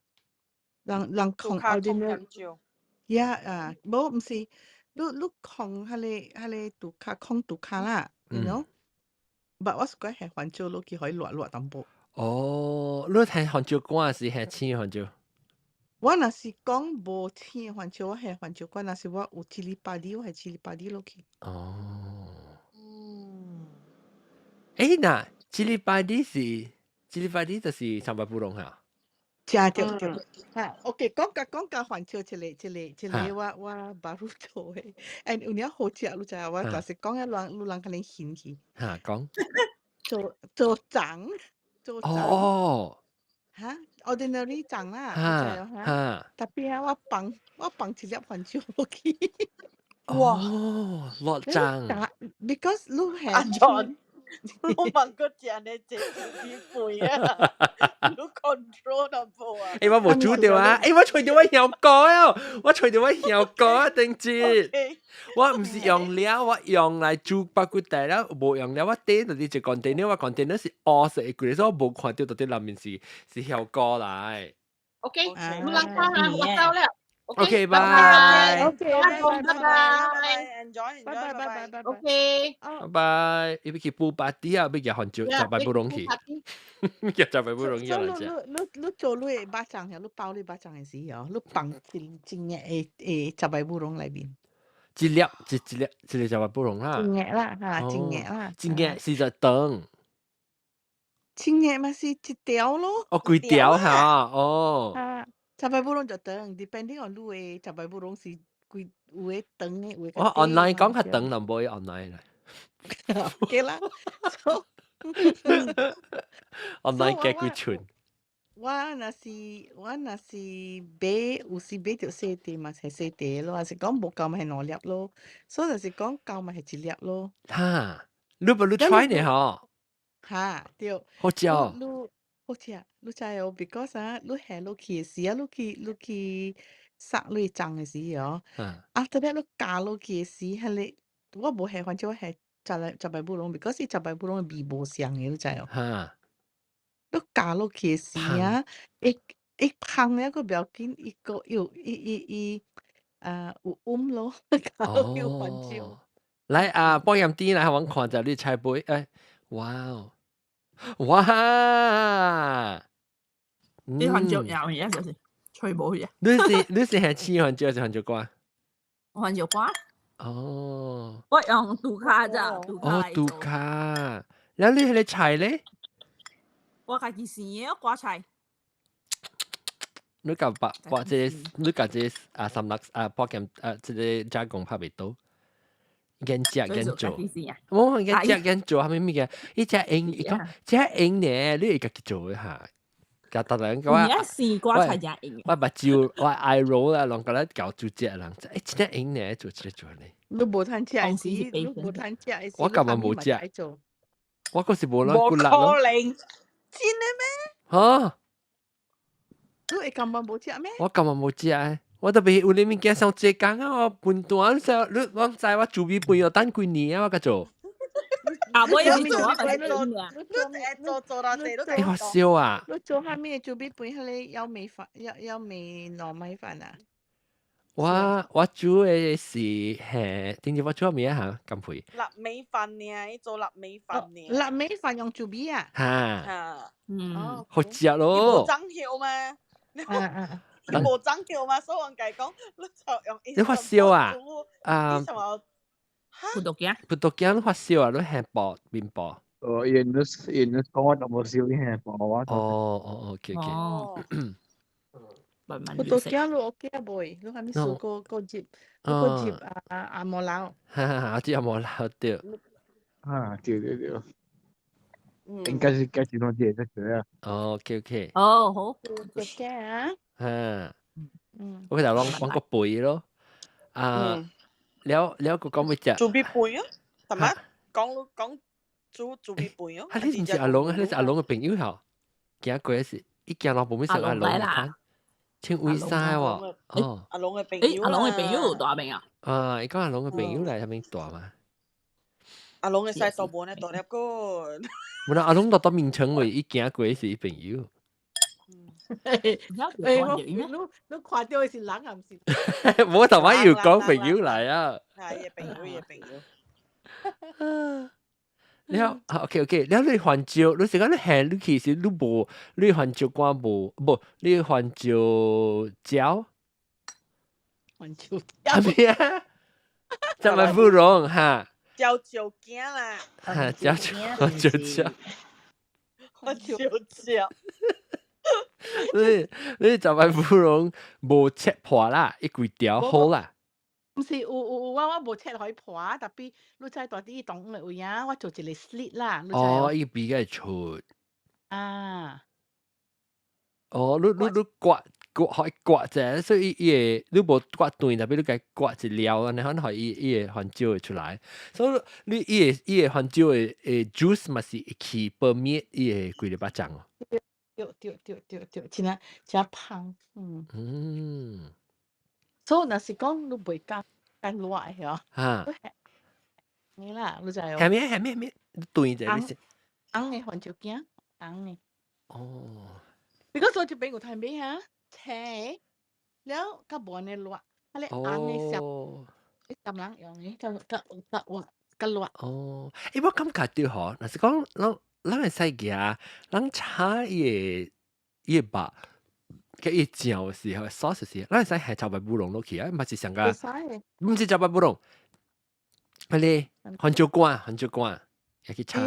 人人控 ordinary，呀啊，無毋是，你你控彼個彼個拄卡控拄卡啦，you know？But 我是講係番椒落去予伊熱熱淡薄。哦，你睇番椒乾是係青番椒？我若是講無青番椒，我下番椒乾；若是我有 chili padi，我係 chili padi 落去。哦。嗯。欸，那 chili padi 是 chili padi 就是 sambal burung 哈？正對對。哈，OK，講甲講甲番椒一個一個一個我我 baru 做的，and 有影好食，你知影？我就是講遐人，有人可能嫌去。哈，講。做做粽，做粽。哦。哈，ordinary 粽啦，你知哈？特別啊，我放一粒番椒落去。哇！落粽。 Because 你係阿 John，我問過食呢這啲肥啊，你 control 淡薄啊？欸，我無煮到啊！欸，我揣著我曉講啊！我揣著我曉講啊，頂節。我毋是用了，我用來煮肉骨茶了，無用了，我頂到佇一個 container，我 container 是烏色的，規個，所以我無看到到底內面是效果來。 OK，有人講啊，我走了。 OK，拜。 OK，拜拜拜，enjoy 拜拜 enjoy，拜拜拜拜。 OK。拜拜，伊欲去補巴啲啊，欲去番椒，食白不容去，欲食白不容去所以來食。你做你的肉粽，你包你肉粽的時候，你放一一個的食白烏龍內面。一粒一一粒一個食白不容啦。一個啦，哈，一個啦。一個是就長。一個嘛是一條咯。哦，規條哈，哦。啊，食白烏龍就長，depending on 你的食白烏龍是幾有的長的，有的我 online 講較長，就無 online 啦。 OK 啦。 online 加幾寸。我若是買，有時買著細塊嘛，係細塊咯，還是講無夠嘛係兩粒咯，所以就是講夠嘛係一粒咯。哈，你無你 try 呢吼？哈，對。好食。你好食，你知哦？because 啊，你下落去的時啊，你去殺你粽的時哦，after that 你咬落去的時，彼個我無下，反正我下食來食白烏龍，because 食白烏龍的味無相的，你知哦？哈。你咬落去的時啊，會會香了，閣不要緊，伊閣有伊伊伊啊有溫咯，咬落去有番椒。來啊，播鹽啲來，我看著你菜杯，欸，哇哦，哇！你番椒有嘢就是吹無去啊！你是係青番椒還是番椒瓜？番椒瓜。哦。我用杜卡咋？杜卡。哦，杜卡。然後你彼个菜咧？我家己生的瓜菜。你共白白這個，你共這個啊三六啊破劍啊，這个加工拍袂到。𠊎食𠊎做，無𠊎食𠊎做，啥物物件？伊食用，伊講食用呢，你會家己做一下。共逐人講我，生瓜菜誠用。我目睭我 eye roll 啦，攏共咱搞煮食人，欸，真正用呢，做這個做呢。你無通食的時，你無通食的時，我幹嘛無食？我閣是無咱骨力咯。無可能，真的咩？哈？你會感覺無食咩？我感覺無食，我特別有啲物件上濟工啊，我分段你你攏知我準備飯要等幾年啊，我較做。啊，我也是做，我你做做做到這都欸，發燒啊！你做啥物準備飯？彼个腰米飯，腰腰米糯米飯啊？我煮的是係，頂次我煮咩啊？嚇，咁肥。臘味飯呢？伊做臘味飯呢？臘味飯用豬米啊？嚇。嚇。好食咯。無長曉咩？你無長曉嗎？所以我共講，你就用。你發燒啊？啊。葡萄鏡。葡萄鏡你發燒啊？你係薄麵包。哦，伊講我無燒，伊係薄我。哦哦，OK OK。哦。葡萄鏡你 OK 啊袂？你啥物事閣閣入，閣入啊阿毛老。哈哈哈！接阿毛老對。啊，對對對。應該是該是攏這個這啊。哦，OK OK。哦，好。葡萄鏡啊。哈。我就攏講個背咯。啊，了了個講欲食。準備飯啊？係咪？講講煮準備飯哦。啊，你毋是阿龍，你是阿龍的朋友吼？行過時，伊行路無咩上阿龍看，穿衛衫喎。哦。阿龍的朋友。阿龍的朋友有大名啊？啊，伊講阿龍的朋友來啥物大嘛？阿龍會使大門的大粒個。無啦，阿龍到到眠床位，伊行過是伊朋友。欸，我你你看著的是人啊，毋是？無頭擺又講朋友來啊。係，伊朋友，伊朋友。了，OK OK，了你番椒，你是講你下你其實你無，你番椒瓜無，無，你番椒椒。番椒。係咪啊？就咪芙蓉哈。椒椒羹啦。哈，椒椒椒椒。番椒椒。你你就咪芙蓉無切破啦，一規條好啦。毋是有有有，我無切予伊破，tapi 你知大佇當的位啊，我做一個 slit 啦。哦，伊比較會出。啊。哦，你刮刮予伊刮者，所以伊會你無刮斷，tapi 你共刮一粒，按呢款予伊伊會番椒會出來。所以你伊會番椒的 juice 嘛是會去 permeate 伊的規个肉粽哦。對對對對對，真正真芳，嗯。嗯。所以若是講你袂敢較熱嗬。嚇。你啦，你知哦。係咩係咩咩？對者你是。紅的番椒羹，紅的。哦。 Because 我這邊有睇買哈，青，了較無按呢熱，彼个紅的小，鹹人用的，較較較熱較熱。哦，欸，我感覺著吼，若是講咱咱會使行，咱炒伊个伊个肉，佮伊醬的時候，sauce 時，咱會使下茭白烏龍落去啊，毋是上個，毋是茭白烏龍，彼个番椒乾，番椒乾，會去炒。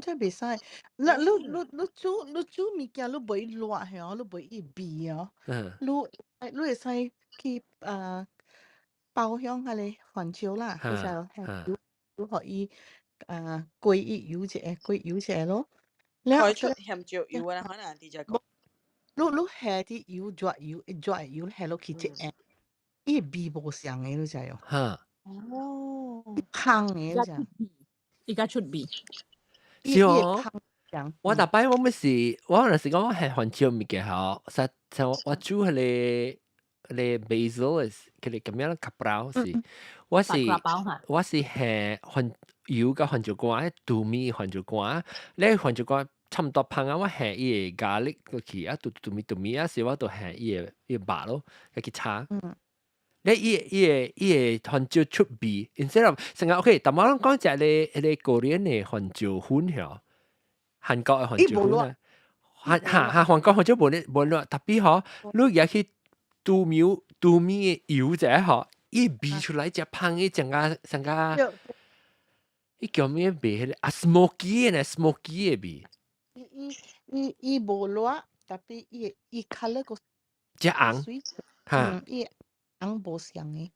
真袂使，你你你你煮你煮物件，你袂熱吼，你袂伊味哦。你你會使去包香彼个番椒啦，你知無？油予伊過伊油一下，過油一下咯。開出鹹椒油啊，可能直接講。你你下啲油熱油，熱油下落去一下，伊味無相的，你知無？哦。香的，你知？伊較出味。是哦，我逐擺我毋是，我若是講我係番椒物件吼，實像我煮彼個彼個 basil 是，彼個咁樣 kaprao 是，我是我是下番油佮番椒乾，拄米番椒乾，你番椒乾差毋多芳啊，我下伊個 garlic 落去啊，拄拄米拄米啊，時我就下伊个伊个肉咯，去炒。你伊伊个伊个番椒出味，instead of 成日 OK，但我攏講食咧彼個 Korean 的番椒粉吼，韓國的番椒粉啊，韓哈哈韓國番椒無咧無熱，特別吼，你入去拄苗拄米的油者吼，伊味出來食芳，伊成個成個，伊叫咩味？彼個啊 smoky 的呢，smoky 的味。伊伊伊伊無熱，特別伊伊 colour 個只紅，哈。伊紅無相的。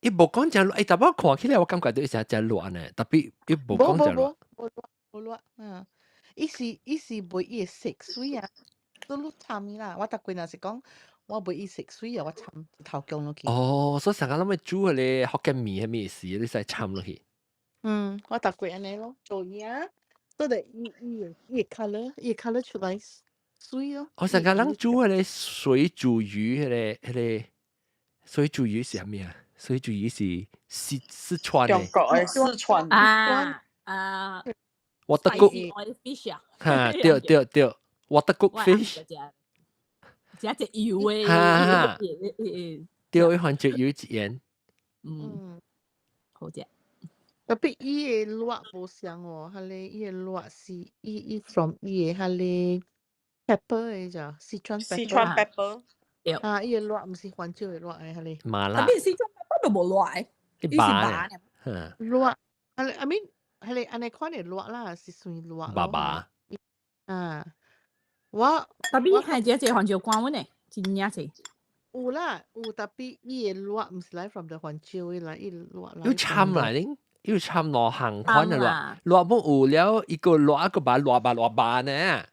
伊無講誠熱，欸，但我看起來我感覺到伊是誠熱呢，特別伊無講誠熱。無熱，無熱，嗯，伊是伊是袂伊會色水啊，都你摻伊啦。我逐過若是講我袂伊色水啊，我摻一頭薑落去。哦，所以成日攏欲煮彼個福建麵彼物時，你使摻落去。嗯，我逐過按呢咯，做嘢，都得伊伊伊 colour，伊 colour 出來水咯。我成日人煮彼個水煮魚，彼個彼個水煮魚是啥物啊？水煮魚是四四川的。中國的四川啊啊！我得 cook fish 啊！哈，對對對，water cook fish。食隻油的。哈哈。對，伊番椒油一鹽。嗯，好食。特別伊的辣無相哦，彼个伊的辣是伊伊 from 伊的彼个 pepper 的咋，四川 pepper。四川 pepper。啊，伊的辣毋是番椒的辣的，彼个。麻辣。特別四川 pepper 都無辣的，伊是麻的。辣，啊，I mean，彼个按呢款的辣啦，是算辣。爸爸。啊，我特別係這隻番椒乾阮的，真正濟。有啦，有特別伊的辣毋是來 from the 番椒的啦，伊辣來。有摻來恁，有摻兩項款的辣，辣無有了，一個辣一個白辣白辣白呢。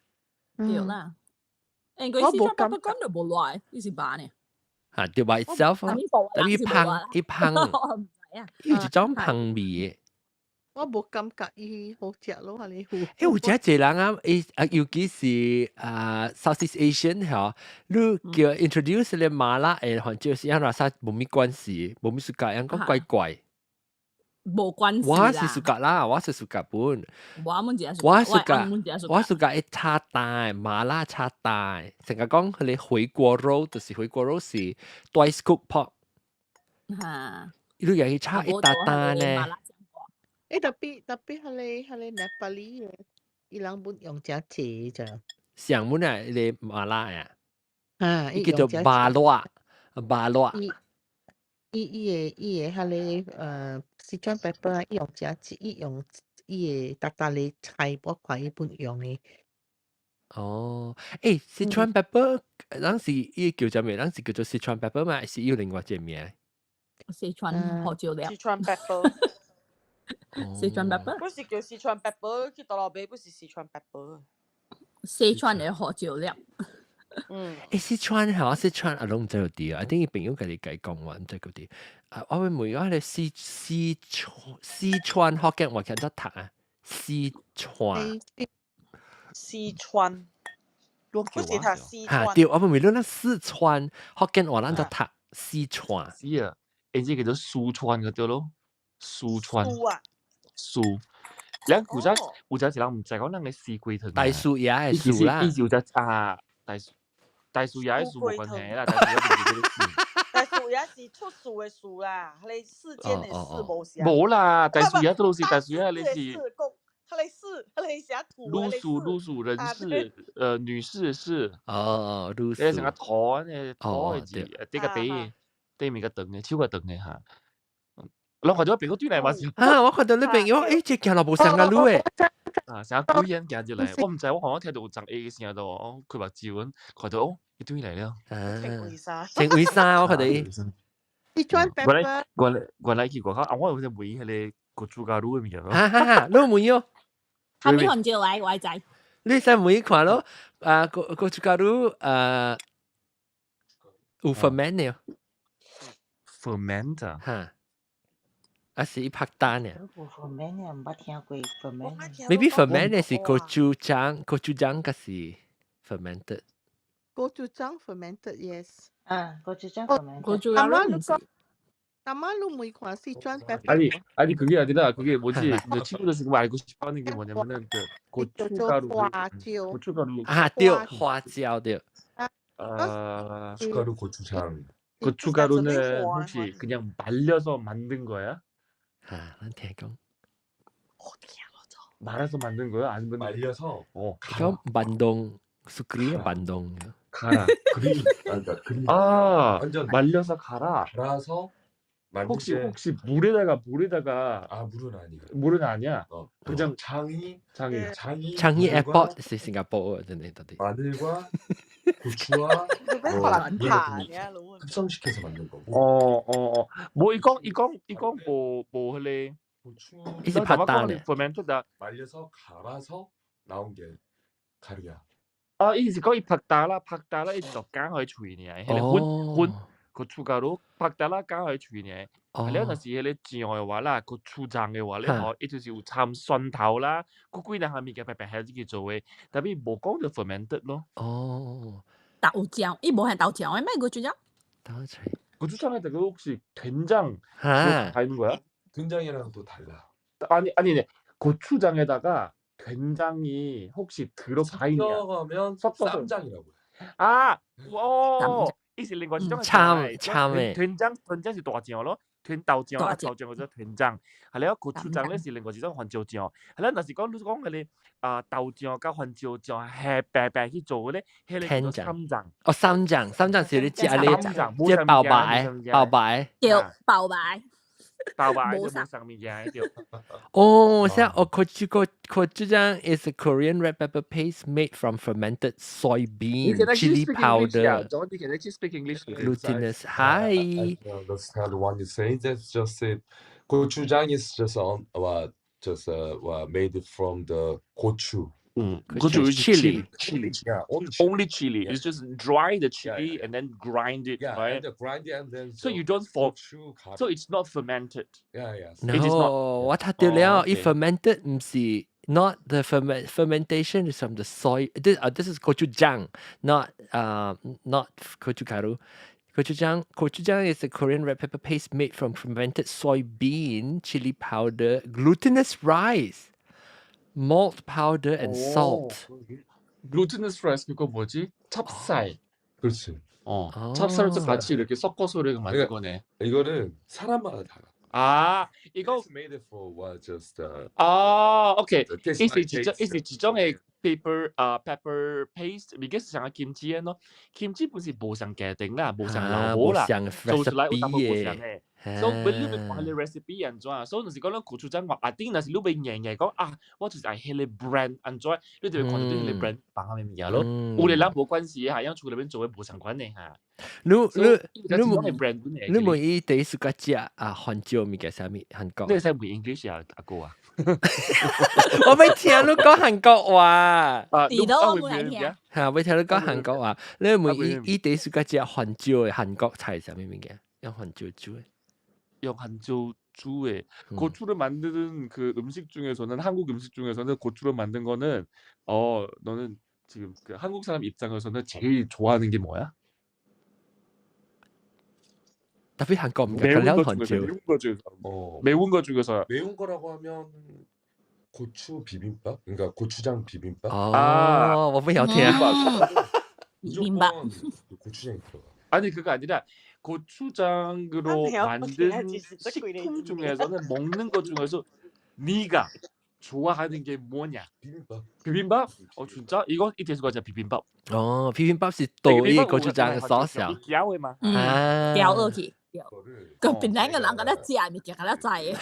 對啦。誒，佢四川 pepper 乾都無辣，伊是白呢。嚇，對 by itself 啊，特別芳伊芳，有一種芳味的。我無感覺伊好食咯，係你。欸，有誠濟人啊，伊啊，尤其是啊，Southeast Asian 吼，你叫 introduce 咧麻辣的，反正是按怎啥無物關係，無物 suka，人講怪怪。無關係。我是 suka 啦，我是 suka 本。我們只我 suka，我 suka 一炒蛋，麻辣炒蛋，成日講彼个回鍋肉，就是回鍋肉是 twice cooked pork。哈。你又去炒一打蛋呢？欸，特別特別，彼个彼个 Nepali 的，伊人本用誠濟咋。上本啊，彼个麻辣啊，啊，伊叫做麻辣，麻辣。伊伊伊个伊个彼个四川 pepper 啊，伊用誠濟，伊用伊個逐逐个菜，我看伊本用的。哦，欸，四川 pepper，咱是伊叫做咩？咱是叫做四川 pepper 嘛，還是有另外一個名？四川胡椒粒。四川 pepper。四川 pepper。不是叫四川 pepper，去倒落買不是四川 pepper。四川的胡椒粒。欸，四川嚇，四川啊，攏毋知有佇啊，頂伊朋友共你解講話，毋知嗰啲。啊，我會問我彼四四川四川福建話怎讀啊？四川。四川。不是讀四川。嚇，對，我問你，咱四川福建話咱怎讀四川？是啊，伊這叫做四川個對咯，四川。樹啊，樹。兩古早有陣時人毋知講咱嘅四季糖。大樹葉嘅樹啦。伊是有隻啊，大樹葉嘅樹無關係啦，大樹葉就是這個樹。大樹葉是出樹嘅樹啦，彼世間的世無啥。無啦，大樹葉都是大樹葉，你是。彼個世，彼個寫土。女士，女士，人士，女士是。哦，女士。成個土呢，土嘅字，這個底底面較長嘅，手較長嘅哈。我看到朋友對來嘛是。啊！我看到你朋友，這行路無相共你誒。啊，成個鬼人行入來，我毋知，我好像聽到有長下嘅聲都，我開目睭，看到哦，伊對來了。穿為啥？穿為啥？我看到伊。四川原來原來原來去外口，啊，我有隻問彼個 gochugaru 嘅物件咯。哈哈哈，你問喲。啥物番椒來？我知。你使問伊看咯，啊，gochugaru 啊，有 ferment 嘅。 ferment 啊？哈。啊是伊拍單呢。有 ferment 嘅，毋捌聽過 ferment。 Maybe ferment 嘅是 gochujang，gochujang 個是 fermented。 Gochujang fermented, yes。啊，gochujang fermented。 Gochugaru 毋是。 아마 루 뭐四川 아니 아니 그게 아니라 그게 뭐지 내 친구들 지금 알고 싶어하는 게 뭐냐면은 그 고춧가루. 花椒。 고춧가루. 아, 對，花椒對。 아, 고춧가루, 고추장. 고춧가루는 혹시 그냥 말려서 만든 거야? 아, 난聽講。 말아서 만든 거야? 아니면 말려서 이거 반동 수크리 반동. 갈아. 그림 아, 그러니까 그림. 아, 완전 말려서 갈아. 갈아서 만든 혹시 게 혹시 물에다가 아, 물은 아니고. 물은 아니야. 그냥 장이 장이 장이 樟宜 물과 Airport 是新加坡真係到底。 마늘과 고추와 뭐 물 같은 거 합성시켜서 만든 거고. 어. 뭐 이건 뭐 할래? 고추 伊是拍單嘅。 fermented 말려서 갈아서 나온 게 가루야. 아, 伊是講伊拍打啦，拍打啦，伊就加去喙爾，彼個粉粉 고춧가루拍打啦加去喙爾。啊，了若是彼個醬的話啦，gochujang 的話咧吼，伊就是有摻蒜頭啦，閣幾若項物件白白下子去做的，tapi 無講著 fermented 咯。哦。豆漿，伊無係豆漿的咩？Gochujang？豆漿。 고추장에다가 혹시 된장 아. 다 있는 거야? 된장이랑 또 달라. 아니 아니 네. 고추장에다가 된장이 혹시 들어가 있냐? 섞어가면 섞어서 쌈장이라고 해. 아, 어, 伊是另外一種摻摻的。된장是大醬咯，된豆醬啊，大醬豆醬叫做된장。係了，고추장咧是另外一種番椒醬。係了，若是講你講彼個啊豆醬佮番椒醬係白白去做的咧，彼個叫做摻醬。哦，摻醬，摻醬是你食咧，摻醬即包白包白。對，包白。包白就無啥物件對。哦，像哦，gochujang is a Korean red pepper paste made from fermented soybean, chili powder. John, you can actually speak English. Glutinous. Hi. I don't understand what you say. That's just it. Gochujang is just on what just what made from the 고추. 고추 is chili. Chili. Yeah, only Only chili. It's just dry the chili and then grind it, right? And grind it and then So you don't for 고추 가루. So it's not fermented. Yeah. No, It is not. 我讀著了，伊 okay. Fermented 毋是 not the fermentation is from the soy. This is gochujang, not gochugaru. Gochujang, gochujang is a Korean red pepper paste made from fermented soybean, chili powder, glutinous rice, malt powder, and salt. Glutinous rice 그거 뭐지? 찹쌀. 그렇지. 어, 아. 찹쌀도 같이 이렇게 섞어서 이렇게 만든 그러니까 거네. 이거는 사람마다 달라. 아, 이거 It's made for what just 아, 오케이. the taste 伊是 my 一種， taste. 伊是一種的 pepper 啊 pepper paste，而家是像 kimchi 的咯，kimchi 本是無相家定啦，無相老母啦，無相做出來有淡薄無 recipe 相的。所以你欲看彼個 recipe 按怎，所以就是講咱 gochujang 話，啊頂若是你欲硬硬講啊，我就是愛彼個 brand 按怎，你就會看到對彼個 brand 放啥物物件咯。有的人無關係哈，因厝內面做的無相關的哈。你你你你你 brand 你問伊第一次食啊番椒物件啥物韓國？你會使問 English 啊，阿哥啊？我欲聽你講韓國話。啊，地都我冇來聽。嚇，欲聽你講韓國話。你問伊伊第一次食番椒的韓國菜啥物物件？用番椒煮的。用番椒煮的 고추를 만드는 그 음식 중에서는 한국 음식 중에서는 고추로 만든 거는 너는 지금 그 한국 사람 입장에서는 제일 좋아하는 게 뭐야? 特別韓國唔夠了韓椒。 매운 거 중에서 어, 매운 거 중에서 매운 거라고 하면 고추 비빔밥? 그러니까 고추장 비빔밥? 哦，我不曉聽。 비빔밥. 무조건 그 고추장이 들어가. 아니, 그거 아니라 고추장으로 아, 만든 아, 진짜 식품 중에서는 먹는 것 중에서 네가 좋아하는 게 뭐냐? 비빔밥. 비빔밥? 어, 진짜? 이거 이 대수가 진짜 비빔밥. 哦，비빔밥是倒伊고추장嘅 sauce 啊。 膠的嘛。嗯，掉落去。 이거를 個本來個人覺得食物件，覺得知嘅。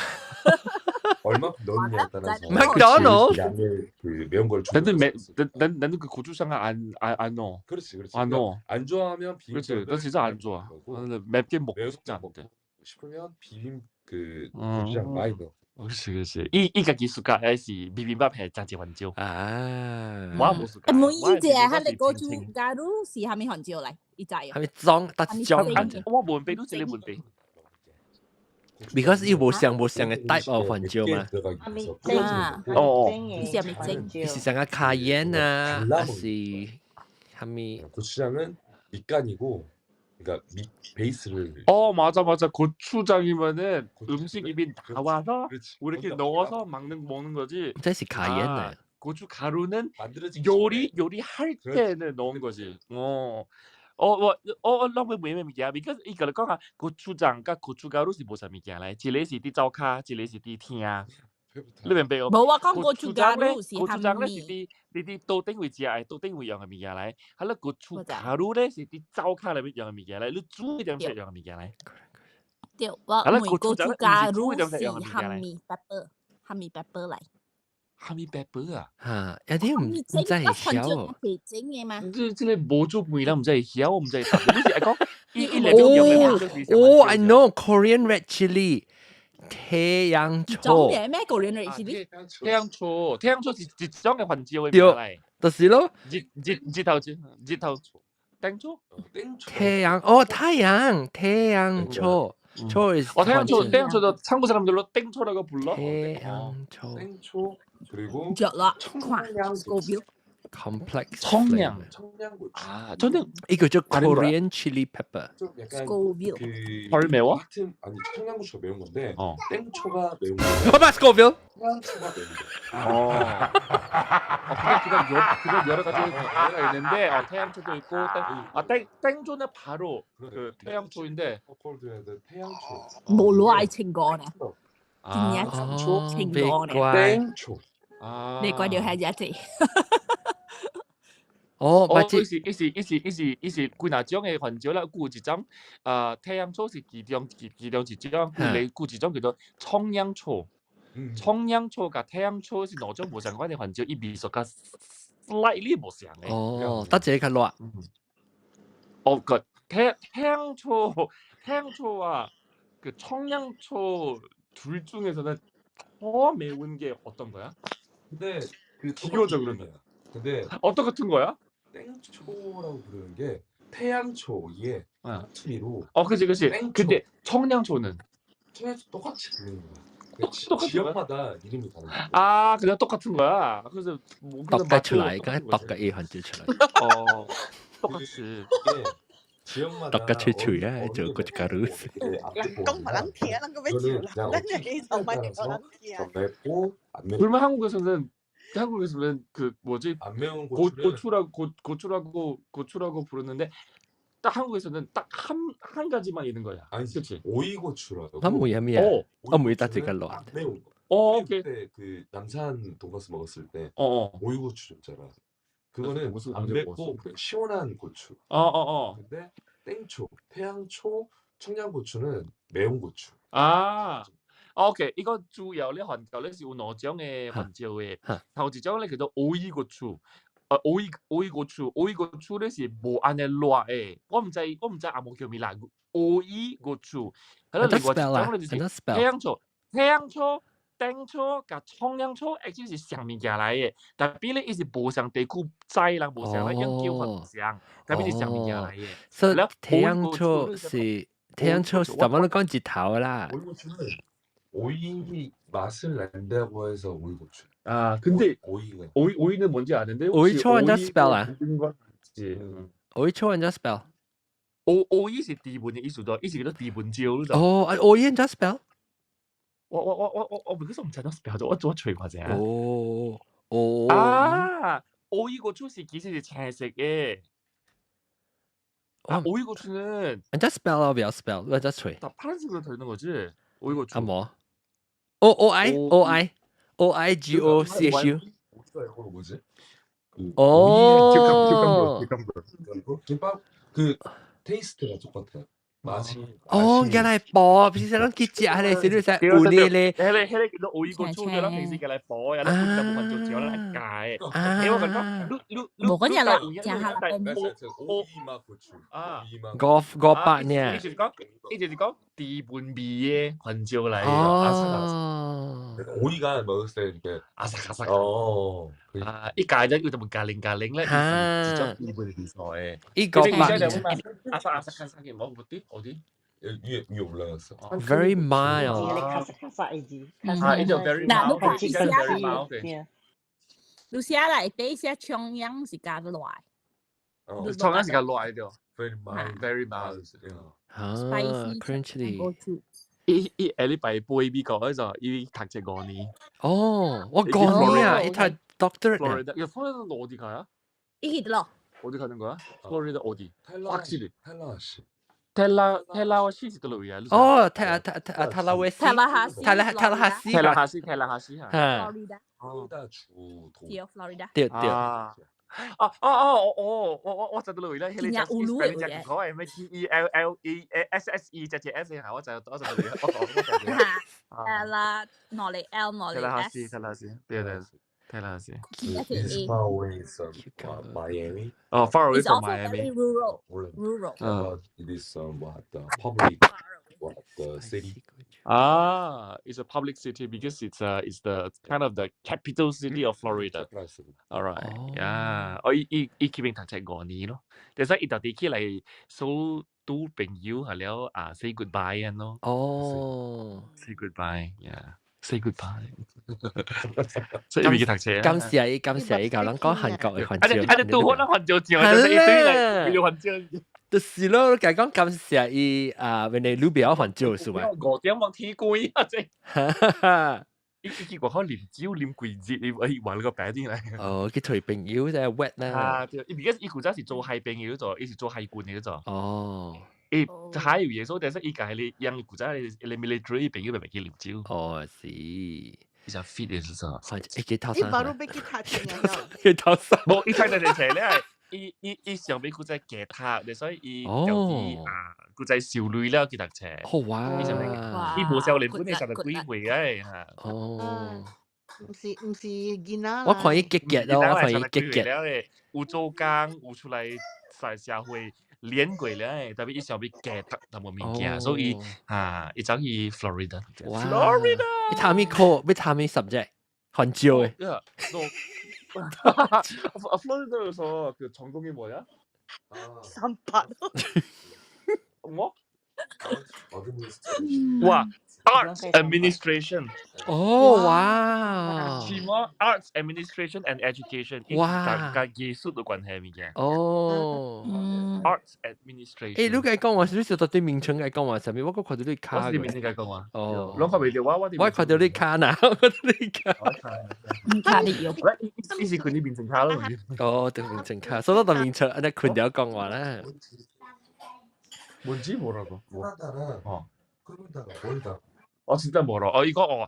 얼마큼 넣느냐에 따라서 맥도날드? 양의 그 매운 걸 나는 매, 조절할 수 있어. 나는 그 고추장을 안 넣어. 그렇지, 그렇지. 안 그러니까 넣어. 안 좋아하면 그렇지. 비빔밥을 나 진짜 안 좋아. 거고 나는 맵게 먹고 매운 싶지 거 않대. 먹고 싶으면 비빔 그 고추장 많이 넣어. 그렇지, 그렇지. 이가 기술가還是 비빔밥係真正番椒。啊，我無喜歡。每一隻係你고추 가루是蝦米番椒嚟？伊知係咪裝得裝？我問題都這個問題。 Because 伊無像無像嘅 type of 番椒嘛。係咪啊蒸？哦蒸伊是咪蒸？伊是像個 cayenne 啊，還是蝦米？ 고추장은 밑간이고, 그러니까 밑 베이스를. 어, 맞아, 맞아. 고추장이면은 고추장을? 음식 입이 나와서 그렇지. 이렇게 먼저 넣어서 먹는 거지. 這是 cayenne 아, 啊。 고추 가루는 만들어지기 요리 전에. 요리할 그렇지. 때는 넣은 거지. 어. 어, 뭐, 어, 어,咱欲問啥物件？because 伊共你講啊，고추장佮고춧가루是無啥物件來，一個是佇灶跤，一個是佇廳。你明白無？無我講고추 고추장咧， 가루是 고추장咧是蝦米？佇佇桌頂位食的，桌頂位用的物件來。啊，你고추 我知。 가루咧是佇灶跤內面用的物件來，你煮一點時用的物件來。對，我啊，你問 고추장 고추 咧毋是煮 가루 一點時是用的物件來。蝦米 pepper，蝦米 pepper 來？蝦米 pepper 啊？嚇，有啲唔蝦米唔真係蒸我番椒曉。白整的嘛？這個無煮飯，咱毋知會曉，我毋知會答。你是愛講伊伊內面用的哦就是哦，I know Korean red chili，太陽種醋。嘅咩 Korean red chili？太陽醋，太陽醋是一種的番椒的對名來。就是咯。日日日頭日頭燈醋。太陽哦，太陽太陽醋醋 is 어, 태양초, 태양초도 한국 사람들로 땡초라고 불러? 太陽醋 땡초 그리고 着啦，看 청양 高標。 complex 청양. 청양고추. 아, 저는 이거 저 다른 거야. Korean chili pepper. 좀 약간 Scoville. 그 덜 매워? 같은 아니 청양고추가 매운 건데 어. 땡초가 매운 거. 봐봐 Scoville. 태양초가 매운 거. 어. 어, 그건 여러 가지 종류가 있는데 태양초도 있고 땡, 아, 땡 땡초는 바로 그 태양초인데 콜드헤드 태양초. 無攞愛情歌呢， 아, 真正哦，情歌呢，別怪。 땡초. 아. 你怪掉係一隻。哦，哦，把這伊是幾若種的番椒啦，有一種啊太陽醋是其中一種，有一種叫做葱秧醋。葱秧醋佮太陽醋是兩種無相仝的番椒，伊味素較 slightly 無相的。哦，得這個較熱。 어, 그 태양초 태양초와 그 청양초 둘 중에서는 더 매운 게 어떤 거야? 근데 그 비교적으로는 근데 어떤 같은 거야? 땡초라고 부르는 게 태양초 이게 사투리로 어, 그지, 그지. 땡초. 근데 청양초는 청양초 똑같이 부르는 거야. 똑같은 거야? 지역마다 이름이 다른 거야. 아, 그냥 똑같은 거야. 그래서 뭐 度 그냥 計出 맛도 來，梗係 똑같은 度 거지. 嘅伊番椒出來。 어, 똑같이. 이게 지역마다 度嘅脆脆啊， 어느 做 게 고춧가루。 人講嘛人聽，人個欲笑 이거는 啦， 그냥 咱就去做咪 따라서 人聽。 더 맵고 안 맵고 그러면 한국에서는 그 뭐지 안 매운 고, 고추를 고추라고 부르는데 딱 한국에서는 딱 한 가지만 있는 거야. 아니지. 그렇지? 오이고추라고. 我唔係咩啊？ 어, 我唔會得這個熱。 안 매운 거. 어, 오케이. 그때 그 남산 돈가스 먹었을 때 어, 어. 오이고추 줬잖아. 그거는 무슨 안 언제 맵고 먹었어? 그냥 시원한 고추. 어, 어, 어. 근데 땡초, 태양초, 청양고추는 매운 고추. 아, 오케이. 이거 主要咧韓國咧是有兩種的番椒的，頭一種咧叫做오이 고추，오이 고추，오이 고추咧是無按呢辣的，我毋知阿無叫咩啦，오이 고추。係啦，另外一種咧就是太陽醋，太陽醋、燈醋佮蔥薑醋，actually 是相物件來的，但係咧伊是無相地區栽人無相咧，用叫法無相，但係是相物件來的。所以太陽醋是太陽醋是怎麼你講一頭啦？ 오이고추는 오이 맛을 낸다고 해서 오이고추. 아, 근데 오이가 오이는 뭔지 아는데 오이초 혹시 완전 오이 spell 아? 거 알지? 오이초 완전 spell. O O E 是低溫的意思咗，伊是叫做低溫椒咯。哦，啊 O E 怎 spell？我唔記得唔知點 spell 咗，我做揣看者。哦哦。啊，오이고추是其實是青色的。아 오이고추는 怎 spell 啊？不要 spell，我怎揣？ 다 파란색으로 되는 거지? 오이고추 啊無？O O I O I O I G O C H U。 오이가 이걸로 뭐지? 그 어. Cucumber, cucumber. 오이 김밥 그 taste가 똑같아요. 맛이 哦， 맛이 原來薄，平時攏去食彼個時，你知有呢咧。彼個叫做오이고추，咱平時嘅來煲，啊，咱大部分就只來解。欸，我感覺你你你無嗰日啦，食下啦。 오이맛 고추. 啊， 오이맛 五五百呢？伊就是講，伊就是講低溫味的番椒來的。哦。 오이가 먹었을 때 이렇게 아삭아삭. 어. 그 啊，伊加咗有淡薄加零加零咧，伊是一種低溫的味素的。伊五百呢 아삭아삭아삭 뭐 어디 어디? 위에 위에 올라갔어. Very mild。卡薩卡薩的字，啊，伊就 very 嗱， mild，你看伊寫 very mild 的。你寫來底寫重陽是加落來。 어. 重陽是加落來的。 Very mild. Very mild. 啊 Spicy ，crunchy。伊伊下禮拜飛美國嗰陣，伊讀冊5年。哦，我講你啊，伊讀 doctorate。 플로리다. 야, 플로리다는 어디 가야? 이게 들어. 어디 가는 거야? 플로리다 어디? 확실히. 텔라시. 텔라 텔라와 시시 들어오야. 哦，塔塔塔塔拉威斯。塔拉哈西。塔拉塔拉哈西。 텔라 하시 텔라 하시. 플로리다. 플로리다 주도. 對，플로리다。 對對。啊啊哦哦哦我我我知道啦，彼個只烏魯只口係咩 T E L L E S S E 只只 S 嚇，我知我知道我我知道。 L 攞嚟 L 攞嚟 텔라 하시 S。 텔라 하시對對텔라 하시。 It's far away from Miami. 哦，far away It's from also very Miami. rural. Rural. But it is what the public what the city. Ah, it's a public city because it's the kind of the capital city of Florida. All right, yeah. 哦，伊伊伊去邊讀冊5年咯，但係伊特地起來所拄朋友係了啊，say goodbye 咯。哦，say goodbye，yeah，say goodbye。所以伊去讀冊。感謝伊，感謝伊，共咱講韓國的番椒。啊，你拄好咱番椒醬，就是一堆來為了番椒。就是咯，共講感謝伊啊，原來你袂曉番椒是嘛？ 5點望天光啊！這。伊伊去外口啉酒啉幾日，伊伊還個白啲嚟。哦，去揣朋友在 wet 啦。啊，對，伊而家伊古早是做海邊嘅做，伊是做海軍嘅做。哦。伊海有嘢，所以但是伊家迄個養古早迄個 military 朋友咪去啉酒。哦，是。伊就 fit 嘅是啥？伊幾頭伊巴魯欲去讀冊啊！佢頭衫。無，伊睇到就咧。伊伊伊上尾古早加讀，所以伊就佇啊古早收鐳了去讀冊。好哇！伊無少年本來30幾歲嘅嚇。哦。毋是毋是囡仔。我看伊結結咯，我看伊結結。了咧，有做工，有出來在社會練過了，特別伊上尾加讀淡薄物件，所以啊，伊走去 Florida。Florida。伊讀咩科？欲讀咩 subject？番椒的。 아, 플로리다에서 그 전공이 뭐야? 300。 뭐? 와, Arts Administration. 哦，哇！是麼？Arts Administration and Education。哇！佮藝術有關係物件。哦。 Arts Administration。欸，你共講話，你是對名稱共講話啥物？我閣看著你跤。我是名稱共講話。哦。攏看袂著我，我我看著你跤呐，我看著你跤。跤你有。伊是看你面成跤咯。哦，對面成跤，所以我名稱按呢困著講話啦。 뭔지 뭐라고? 뭐. 캐나다는 어. 캐나다가 멀다. 어 진짜 멀어. 어 이거 어.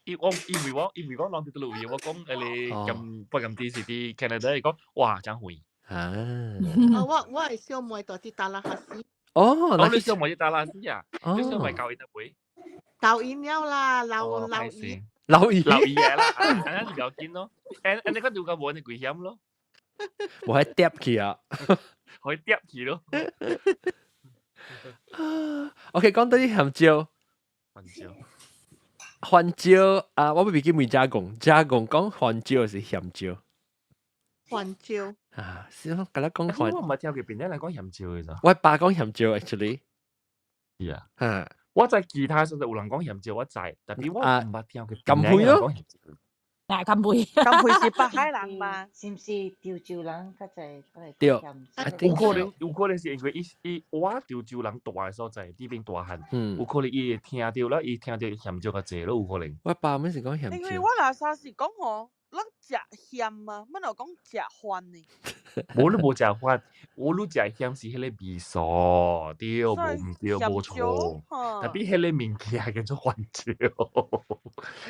이我伊問我伊問講人佇佗位，我講彼個咁不咁啲是佇 Canada，伊講哇真遠。啊！啊，我我的小妹住佇達拉哈斯。哦，哦，你小妹佇達拉斯啊？你小妹教伊得袂？教伊了啦，老老姨。老姨。老姨嘢啦，按呢就比較緊咯。按按呢個就較無按呢危險咯。我還跌去啊！可以跌去咯。 OK，講到啲鹹椒，番椒，番椒啊！我欲記問加工，加工講番椒是鹹椒。番椒啊，是咯，佮咱講番。我毋捌聽過別人來講鹹椒的咋。我爸講鹹椒，actually。是啊。嚇！我知其他時陣有人講鹹椒，我知，但是我毋捌聽過咁會咯。嗱，干杯！干杯是北海人嘛？是毋是潮州人較濟？對，有可能有可能是因為伊伊我潮州人大的所在，這邊大漢，有可能伊會聽著啦，伊聽著鹹椒較濟咯，有可能。我爸媽是講鹹椒。因為我那時是講吼，咱食鹹啊，乜若講食飯呢？無你無食飯，我你食鹹是彼个味素，對，無毋對，無錯。Tapi 彼个物件叫做番椒，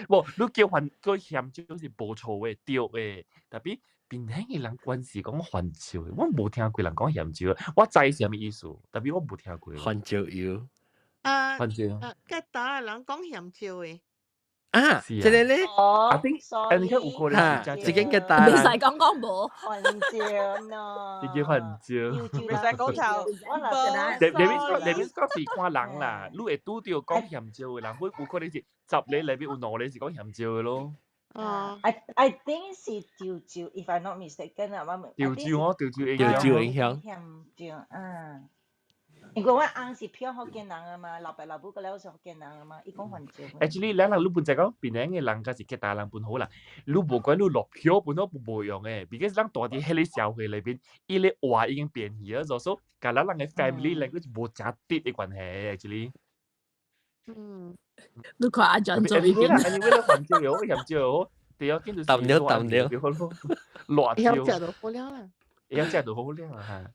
無你叫番叫鹹椒是無錯的，對的。Tapi 檳城的人慣是講番椒，我無聽過人講鹹椒，我知是啥物意思，tapi 我無聽過。番椒油啊，番椒啊，吉打人講鹹椒的。啊，這個咧，阿丁，哎，你看有可能是這間吉打，袂使講講無番椒喏，這個番椒，袂使講頭。你面講是看人啦，你會拄著講鹹椒的人，有可能是十个內面有兩個是講鹹椒的咯。哦，I think 是潮州，if I'm not mistaken 啊，我潮州哦，潮州影響，潮州影響。鹹椒，嗯。因為我翁是漂福建人啊嘛，老爸老母個了是福建人啊嘛，伊講番椒。 Actually，咱人你本在講檳城的人，才是吉打人本好啦。你無管你落票本都無用的，because 咱住佇彼个社會內面，伊个話已經變去了，所以佮咱人的 family language 無誠直的關係。Actually，你看阿 John 做呢邊。 Anyway，你番椒又好，鹹椒又好，對啊，緊就是淡了淡了，辣椒。會曉食就好了啦。會曉食就好了哈。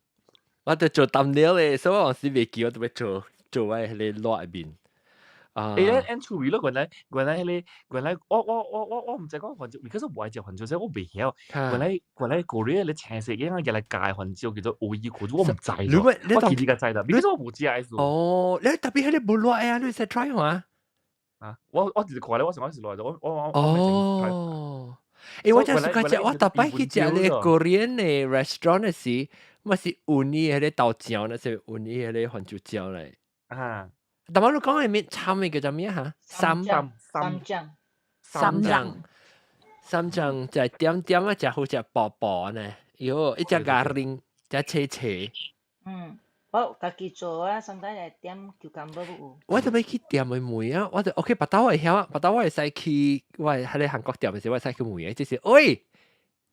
我就做淡料咧，所以我時袂記我特別做做我彼个辣面。啊！欸，咱厝味咯，原來彼个原來我毋知講番椒，其實我無愛食番椒，所以我袂曉。原來 Korea 咧青色囡仔來加番椒叫做烏衣苦，我毋知。你咪你我其實個知啦，其實我無食的。哦，你特別彼个無辣啊，你會使 try 看。啊！我直直看咧，我想講是辣的，我哦。欸，我真是講食，我逐擺去食咧 Korean 的 restaurant 的時，我是有你彼個豆漿，那是有你彼個番椒醬咧。啊！但我你講的面摻的叫做咩哈？三三醬，三醬，三醬就點點啊，食好食薄薄呢。喲，一隻咖喱，隻切切。嗯，我家己做啊，上底來點 cucumber 有。我特別去店的問啊，我就 OK，別兜我會曉啊，別兜我會使去，我喺咧韓國店的時，我會使去問啊，就是喂，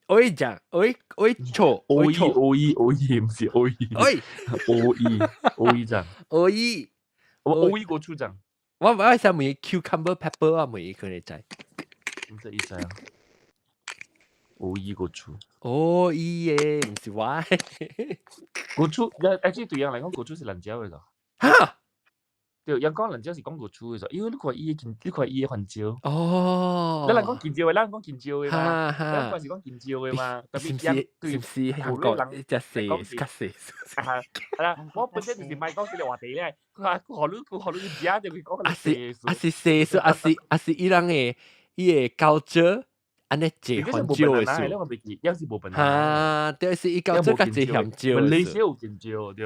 喂醬，喂喂錯，喂錯，喂喂毋是喂，喂，喂喂醬，喂。我我過出醬，我會使問 cucumber pepper 啊，問佢哋知。毋知意思啊？오이 고추。哦，伊耶，毋是我。 고추，誒，對人來講，고추是辣椒的。哈？對，人講辣椒是講고추的，因為你看伊的，你看伊的番椒。哦。咱人講青椒的，咱人講青椒的嘛，咱講是講青椒的嘛。是毋是？是毋是韓國一隻細較細？係啦，我本身就是莫講這個話題咧。佢話佢予你佢予你食就會講啊是啊是細數，啊是啊是伊人的伊的culture。按呢濟番椒的數，抑是無笨。哈，對，是伊culture較濟鹹椒。馬來西亞有青椒對。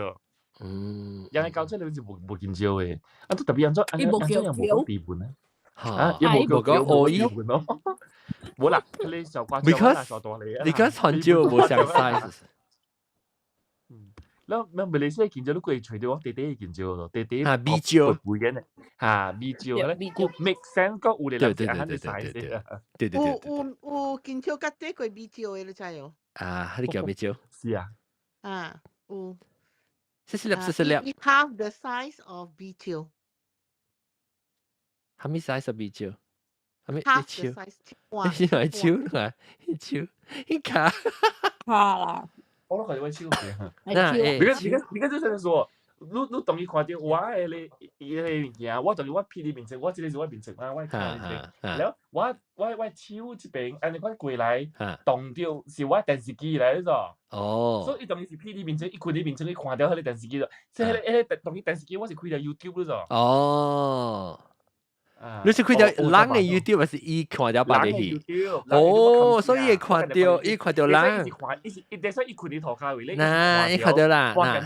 人的culture 裡面是無青椒的，啊，都特別按怎按怎樣無講地盤呢？哈，伊無講烏伊。無啦，彼個小瓜 Because 番椒無相 size。咱咱馬來西亞青椒你過揣著我短短的青椒咯，短短哈米椒，肥嘅呢，哈米椒咧，make sense 講有的人食按呢 size 對對對。有有有青椒較短過米椒的，你知哦？啊，彼個叫米椒。是啊。啊，有。細細粒，細細粒。 Half the size of 米椒。啥物 size 米椒？啥物？ Half the size。你是來手來？手，你卡。卡啦。我攏看著我手邊。那你看，你看，你看，就是說，你當伊看著我的咧，伊个物件，我當伊我佚佇面前，我這个是我面前啊，我看佇這了我手這邊按呢款過來，動著是我電視機來咗。哦。所以伊當伊是佚佇面前，伊開佇面前，伊看著彼个電視機咗。所以彼個當伊電視機，我是開著 YouTube 咗。哦。你是開著人的 YouTube 還是伊看著別个戲？哦，所以伊看著，伊看著人。伊是伊，伊伊困佇塗跤位咧。那伊看著啦，那。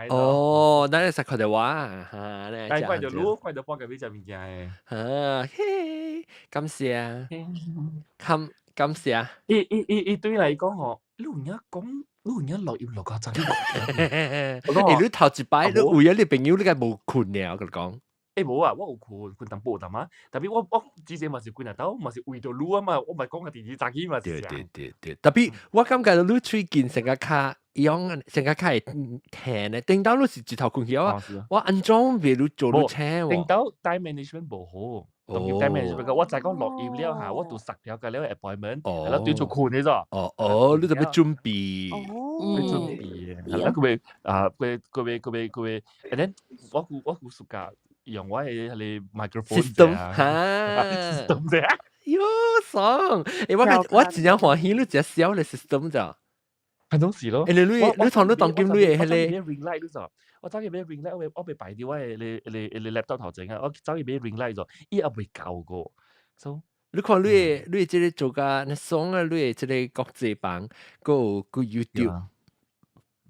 哦，那你實看著我，哈，你看著你，看著半個比食物件的。啊嘿，感謝，感謝。伊對來講吼，你有影講，你有影錄音錄到怎？欸，你頭一擺，你為咗你朋友，你該無睏了，佮你講。無啊，我有睏睏淡薄淡啊，特別我之前嘛是幾若兜，嘛是為著你啊嘛，我咪講個第二早起嘛是。對對對對，特別我感覺你喙近成個較用成個較會聽咧，頂到你是一頭睏去啊，我安怎袂你做你請喎？頂到 time management 無好。當然 time management 我就講落音了嚇，我都實條個了 appointment，係咯，對做睏呢咋？哦哦，你就欲準備，欲準備，係啦，佢會啊，佢會，and then 我有暑假用我嘅迄個 microphone system 哈，system 啫，喲爽！欸，我真正歡喜你只小嘅 system 咋？係種事咯。欸，你從你當今你嘅彼個 ring light 你咋？我走去買 ring light，我未擺佇我的你 laptop 頭前啊，我走去買 ring light 咗，伊也未夠過。So 你看你的這個做甲那爽啊！你的這個國際版，閣有個 YouTube。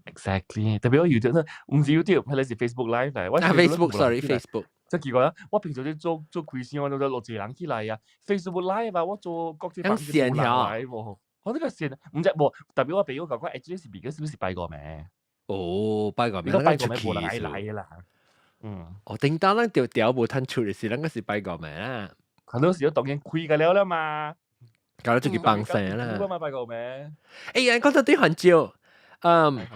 Exactly，特別我 YouTube 呢，毋是 YouTube，彼個是 Facebook Live 嚟。啊，Facebook，sorry，Facebook。即奇怪啊！我平常咧做做開聲，我都落一個人起來啊。Facebook Live 啊，我做國際版線條來喎。我呢個線毋知無，特別我朋友講講，actually 是別個是不是拜過名？哦，拜過名，拜過名無人愛來啦。嗯。哦，頂當咱條條無趁出的是，咱個是拜過名啊。很多時都當然開個了啦嘛。搞到出去幫聲啦。嘛拜過名。欸，講到對番椒，嗯，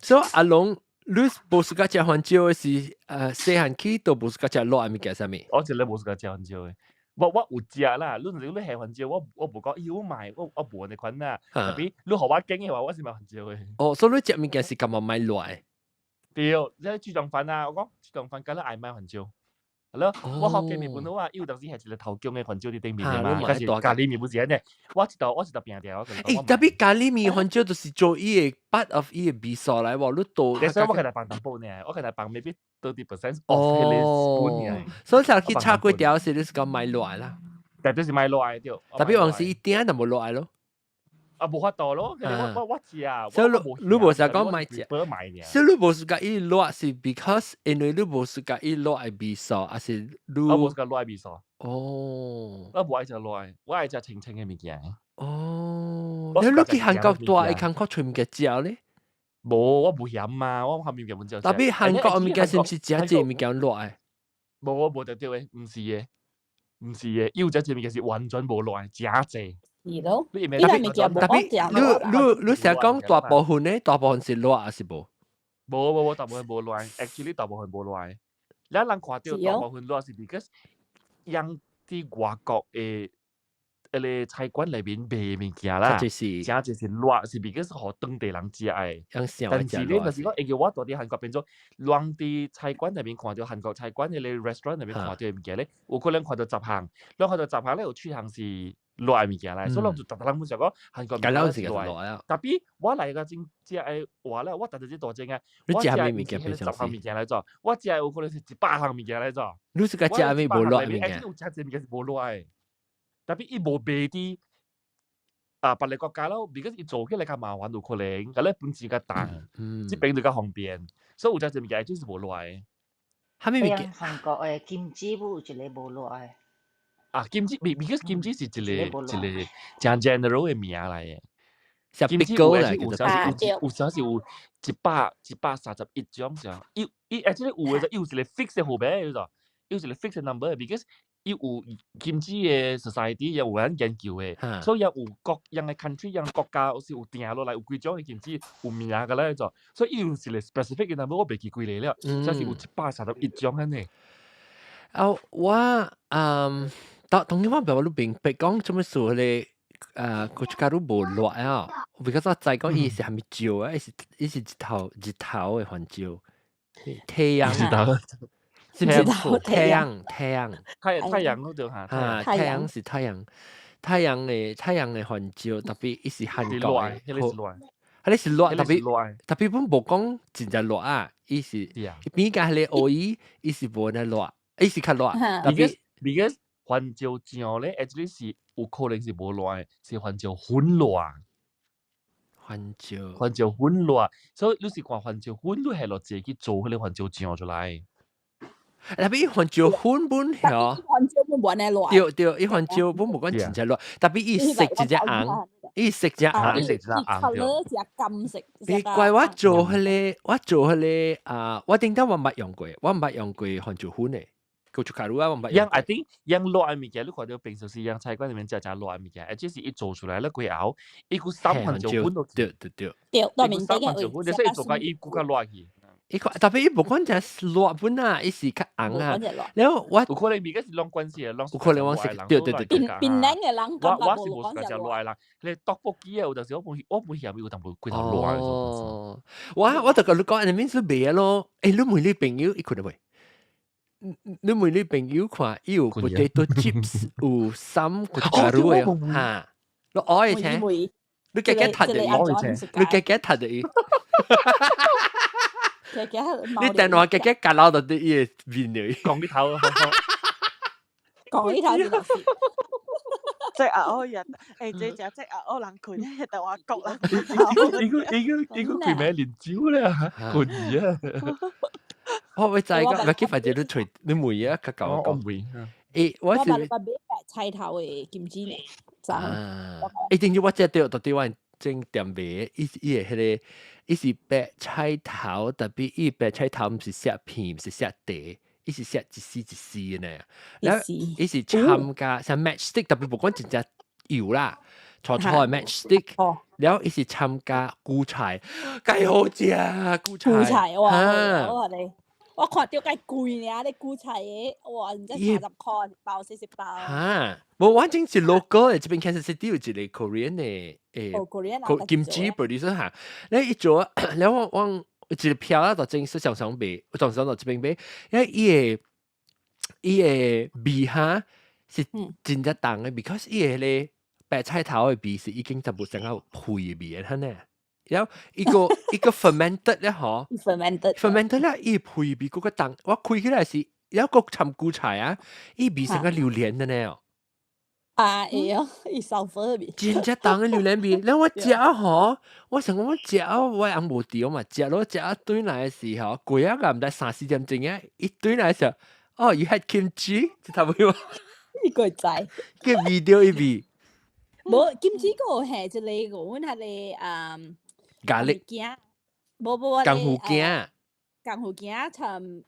所以阿龍，你無暑假食番椒的是，細漢起都無暑假食辣的物件啥物？我一個無暑假食番椒的。我有食啦，你下番椒，我無講，咦我買，我無按呢款啦。特別你予我揀的話，我是買番椒的。哦，所以你食物件是感覺莫辣的？對，你豬腸飯啊，我講豬腸飯，敢若愛買番椒。係咯，我福建麵本好啊，伊有當時係一個頭強的番椒佇頂面的嘛，但是咖喱麵不是按呢，我一道拼掉。欸，特別咖喱麵番椒就是做伊的 part of 伊的味素來喎，你倒。所以我共伊放淡薄呢，我共伊放 maybe 30% off 彼個 spoon 呢。所以才去炒粿條時，你是講莫辣啦。但就是莫辣對。特別往時伊鼎就無辣咯。啊，無法度咯，我食。所以你無是講莫食，所以你無是佮伊辣是 because 因為你無是佮伊辣的味素，還是你？我無是佮辣的味素。哦。我無愛食辣的，我愛食清清的物件。哦。你去韓國蹛，會感覺揣物件食咧？無，我無嫌嘛，我韓物件本食。特別韓國的物件是毋是誠濟物件辣的？無，我無得著的，毋是的，毋是的，伊有誠濟物件是完全無辣的，誠濟。是咯，特別特別，你成日講大部分咧，大部分是辣還是無？無無無，大部分無辣，actually 大部分無辣。咱人看著大部分辣是 because 人佇外國的彼个菜館內面賣物件啦，就是誠濟是辣，是 because 予當地人食的。但是你若是講會叫我蹛佇韓國變做，人佇菜館內面看著韓國菜館彼個 restaurant 內面看著的物件咧，有可能看著十項，咱看著十項咧有七項是辣的物件來，所以咱就逐逐人本想講韓國物件是辣的。特別我來個真食的話咧，我逐日這大正啊，我食的物件是十項物件來做，我食的有可能是100項物件來做。你是個食啥物無辣的物件？有誠濟物件是無辣的。特別伊無賣佇啊別个國家咯，because 伊做起來較麻煩，有可能，佮咧本錢較重，這邊就較方便，所以有誠濟物件就是無辣的。啥物物件？韓國的金雞有一個無辣的。啊，金雞，because 金雞是一個一個誠 general 的名來的。金雞有有啥是有有啥是有131種啥？伊伊 actually 有的，伊有一個 fix 的號碼，叫做有一個 fix 的 number，because 伊有金雞的 society 也有人研究的，所以也有各樣的 country 樣國家有是有定落來有幾種的金雞有名個咧做，所以伊有一個 specific 的 number，我袂記幾个了，才是有131種按呢。啊，我嗯，當當然我袂你明白講做麼事咧？國家都無辣啊，because 我知講伊是啥物椒啊，伊是日頭的番椒，太陽，是毋是太陽？太陽，太陽嗰度嚇，啊，太陽是太陽，太陽的番椒，特別伊是韓國的，彼個是辣，彼個是辣，特別特別本無講真正辣啊，伊是邊間彼個 oil，伊是無呢辣，伊是較辣，特別 because 番椒醬咧，actually 是有可能是無辣的，是番椒粉辣。番椒，番椒粉辣，所以你是看番椒粉，你係落自己做彼個番椒醬出來。特別番椒粉本曉，番椒本無按呢辣。對對，伊番椒本無講真正辣，特別伊色真正紅，伊色真紅，伊色真紅。伊是金色。別怪我做彼個，我做彼個啊，我頂當我毋捌用過，我毋捌用過番椒粉的。Gochugaru 啊，我唔捌。樣 I think 樣熱嘅物件，你看到平常時樣菜館裡面食食熱嘅物件，而且是伊做出來了過後，伊閣捎番椒粉落去。對對對。對，伊閣捎番椒粉，所以做甲伊閣較熱去。伊個特別伊無講只熱本啊，伊是較紅啊。然後我有可能物件是攏關係，攏有可能我是對對對對。檳榔嘅人我我是無喜歡食熱嘅人，你豆腐機啊，有陣時我本嫌有淡薄過頭熱嘅。哦，我就共你講，你面是袂咯。欸，你問你朋友，伊看到未？你問你朋友看，伊有 potato chips 有捎 gochugaru 嘅哈，你愛聽？你加加讀著伊，你加加讀著伊。你電話加加夾撈到啲伊個面嚟，講啲頭，講呢頭先。即係阿歐人，誒，這隻即係阿歐人佢，就話國人。伊個佢咩連招咧？個字啊！我會知個，唔記反正你隨你問啊，較講我唔會。誒，我是我捌買白菜頭的金子呢，就啊，一定要我食著，到底我整店賣，伊伊個彼個，伊是白菜頭，特別伊白菜頭毋是削片，毋是削塊，伊是削一絲一絲的呢。然後伊是參加像 matchstick，特別無講真正油啦，粗粗的 matchstick。然後伊是參加韭菜，介好食韭菜。韭菜哇！我話你，我看著介貴爾，你韭菜的，哇！毋知30箍包40包。哈，無我正是 local 的，這邊 Kansas City 有一個 Korean 的誒，金雞 producer 哈，你一做，然後我一個票啊，就正是常常賣，我常常到這邊買，因為伊個味哈是真正重的，because 伊個咧白菜頭的味是已經全部成個皮的味的，呢。然後一個一個 fermented 咧，嗬，fermented fermented 咧，伊皮味閣較重，我開起來是有個摻韭菜啊，伊味成個榴蓮的呢。啊，會哦，伊 sulfur 味。真正重的榴蓮味，然後我食吼，我想講我食我翁無佇嘛，食落食轉來的時候，過啊個毋知3、4點鐘啊，一轉來的時候，哦，you had kimchi，這頭尾伊個知。個味道伊味。無金雞個係一個，阮彼個嗯。咖喱。無無。江湖羹。江湖羹摻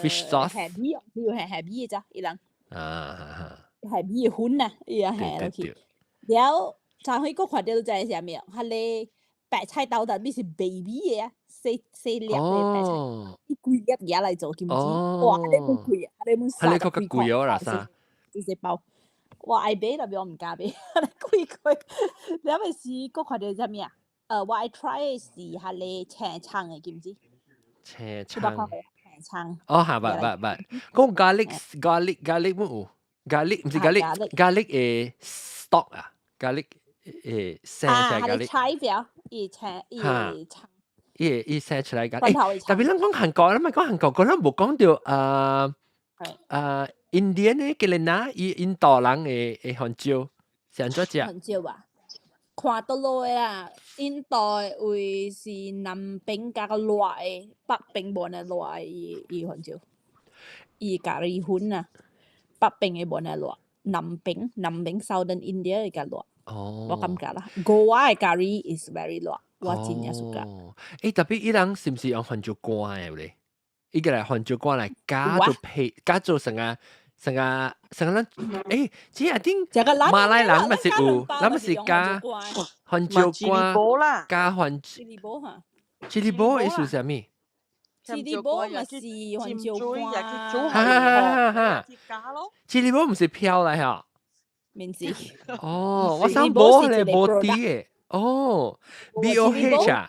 fish sauce。蝦米，只有係蝦米的咋，伊人。啊。蝦米的粉啊，伊也下落去。了，昨昏閣看著知啥物？彼個白菜頭特別是 baby 的啊，細細粒的白菜，伊規粒嘢來做金雞，哇！彼個貴啊，彼個30幾貴哦啦啥？一隻包，我愛買，特別我毋敢買，貴貴。了咪是閣看著啥物啊？我愛 try 的是彼個青葱的金雞。青葱。青葱。哦，哈，捌捌捌。講 garlic garlic garlic 冇有？garlic 毋是 garlic garlic 的 stalk 啊，garlic 生出來 garlic。菜表，伊青伊葱。伊生出來 garlic。特別咱講韓國，咱咪講韓國，咱無講著啊啊，Indian 的叫你哪？伊印度人的番椒是按怎食？番椒啊，看倒落的啦，印度的位是南邊較熱的，北邊無呢熱的伊伊番椒，伊咖喱粉啊，北邊的無呢熱，南邊 Southern India 會較熱。哦，我感覺啦，Goa 的咖喱 is very 熱，我真正 suka。哦，欸，特別伊人是毋是用番椒乾的咧？伊個來番椒乾來加做配，加做成個成個成個咱，欸，這一定馬來人嘛是有，咱嘛是加番椒乾，加番。 Chili 波哈。 Chili 波意思是啥物？ Chili 波嘛是番椒乾。哈哈哈哈！Chili 波毋是飄來哈？免知。哦，我想無咧，無滴的。哦，B O H 啊。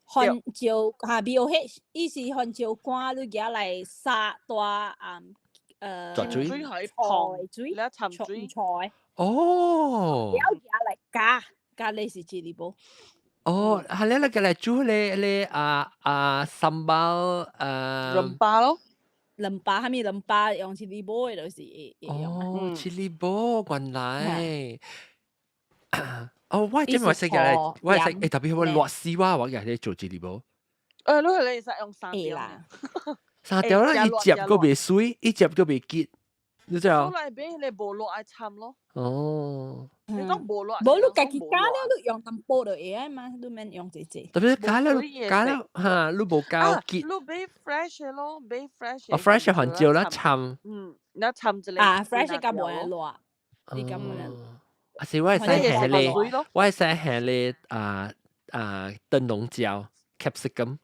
番椒哈 B O H，伊是番椒乾，你舉來沙大啊水水水，你沉水菜。哦。了舉來加加你是 chili 波。哦，係咧，你個來煮咧咧啊啊 sambal 啊。 Rempah 咯。 Rempah，啥物 rempah 用 chili 波的就是哦，chili 波原來。哦，我真冇識嘅，我係識誒，特別我熱死我，我日咧做 chili 波。你係你使用三條啦，三條啦，一接閣袂水，一接閣袂結。你知啊？出來買迄個無落愛摻咯。哦。你講無落，無你家己加了，你用淡薄就會啊嘛，你免用濟濟。特別加了加了嚇，你無夠結。你買 fresh 的咯，買 fresh。哦，fresh 番椒啦，摻。嗯，你摻一個。啊，fresh 較無會辣，你較無會。啊是我會使下咧，我會使下咧啊啊燈籠椒 capsicum。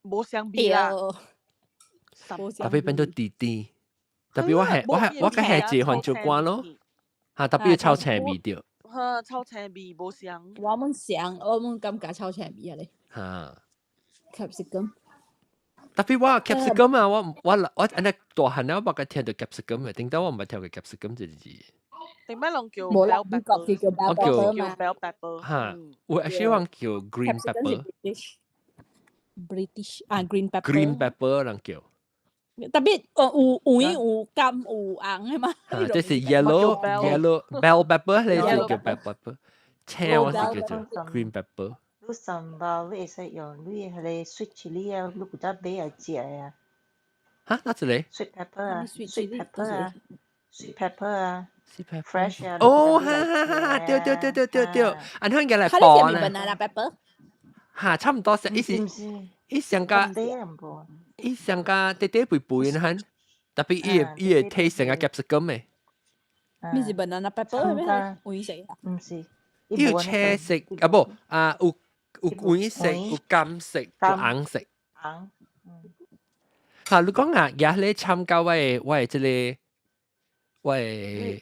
無相味啦。特別變做甜甜，特別我係我係我個係一番椒乾咯。嚇，特別臭青味著。嚇，臭青味無相。我們想，我們感覺臭青味啊咧。嚇。 capsicum。特別我 capsicum 啊，我我我按呢大漢了，我捌聽著 capsicum 嘅，頂到我毋捌聽過 capsicum 這個字。頂擺攏叫無啦，美國是叫 bell pepper 嘛。 bell pepper。嚇，有 actually 我叫 green pepper。 British 啊，green pepper。 green pepper 人叫。特別哦，有黃有金有紅的嘛。嚇，這是 yellow yellow bell pepper，你是叫 bell pepper，青我是叫做 green pepper。你 sambal 你會使用你彼個 sweet chili 啊，你古早買來食啊。嚇，哪一個？sweet pepper 啊，sweet pepper 啊，sweet pepper 啊，sweet pepper fresh 啊。哦，哈哈哈哈，對對對對對對，按怎個來包呢？banana pepper。嚇，差唔多是，伊是伊上加伊上加短短肥肥的哈，特別伊個伊個 taste 上加 capsicum 的。你是 banana pepper 咩？黃色啊？毋是。伊有青色啊，無啊有有黃色、有金色、有紅色。紅。嚇！你講啊，也咧參加我的這個我的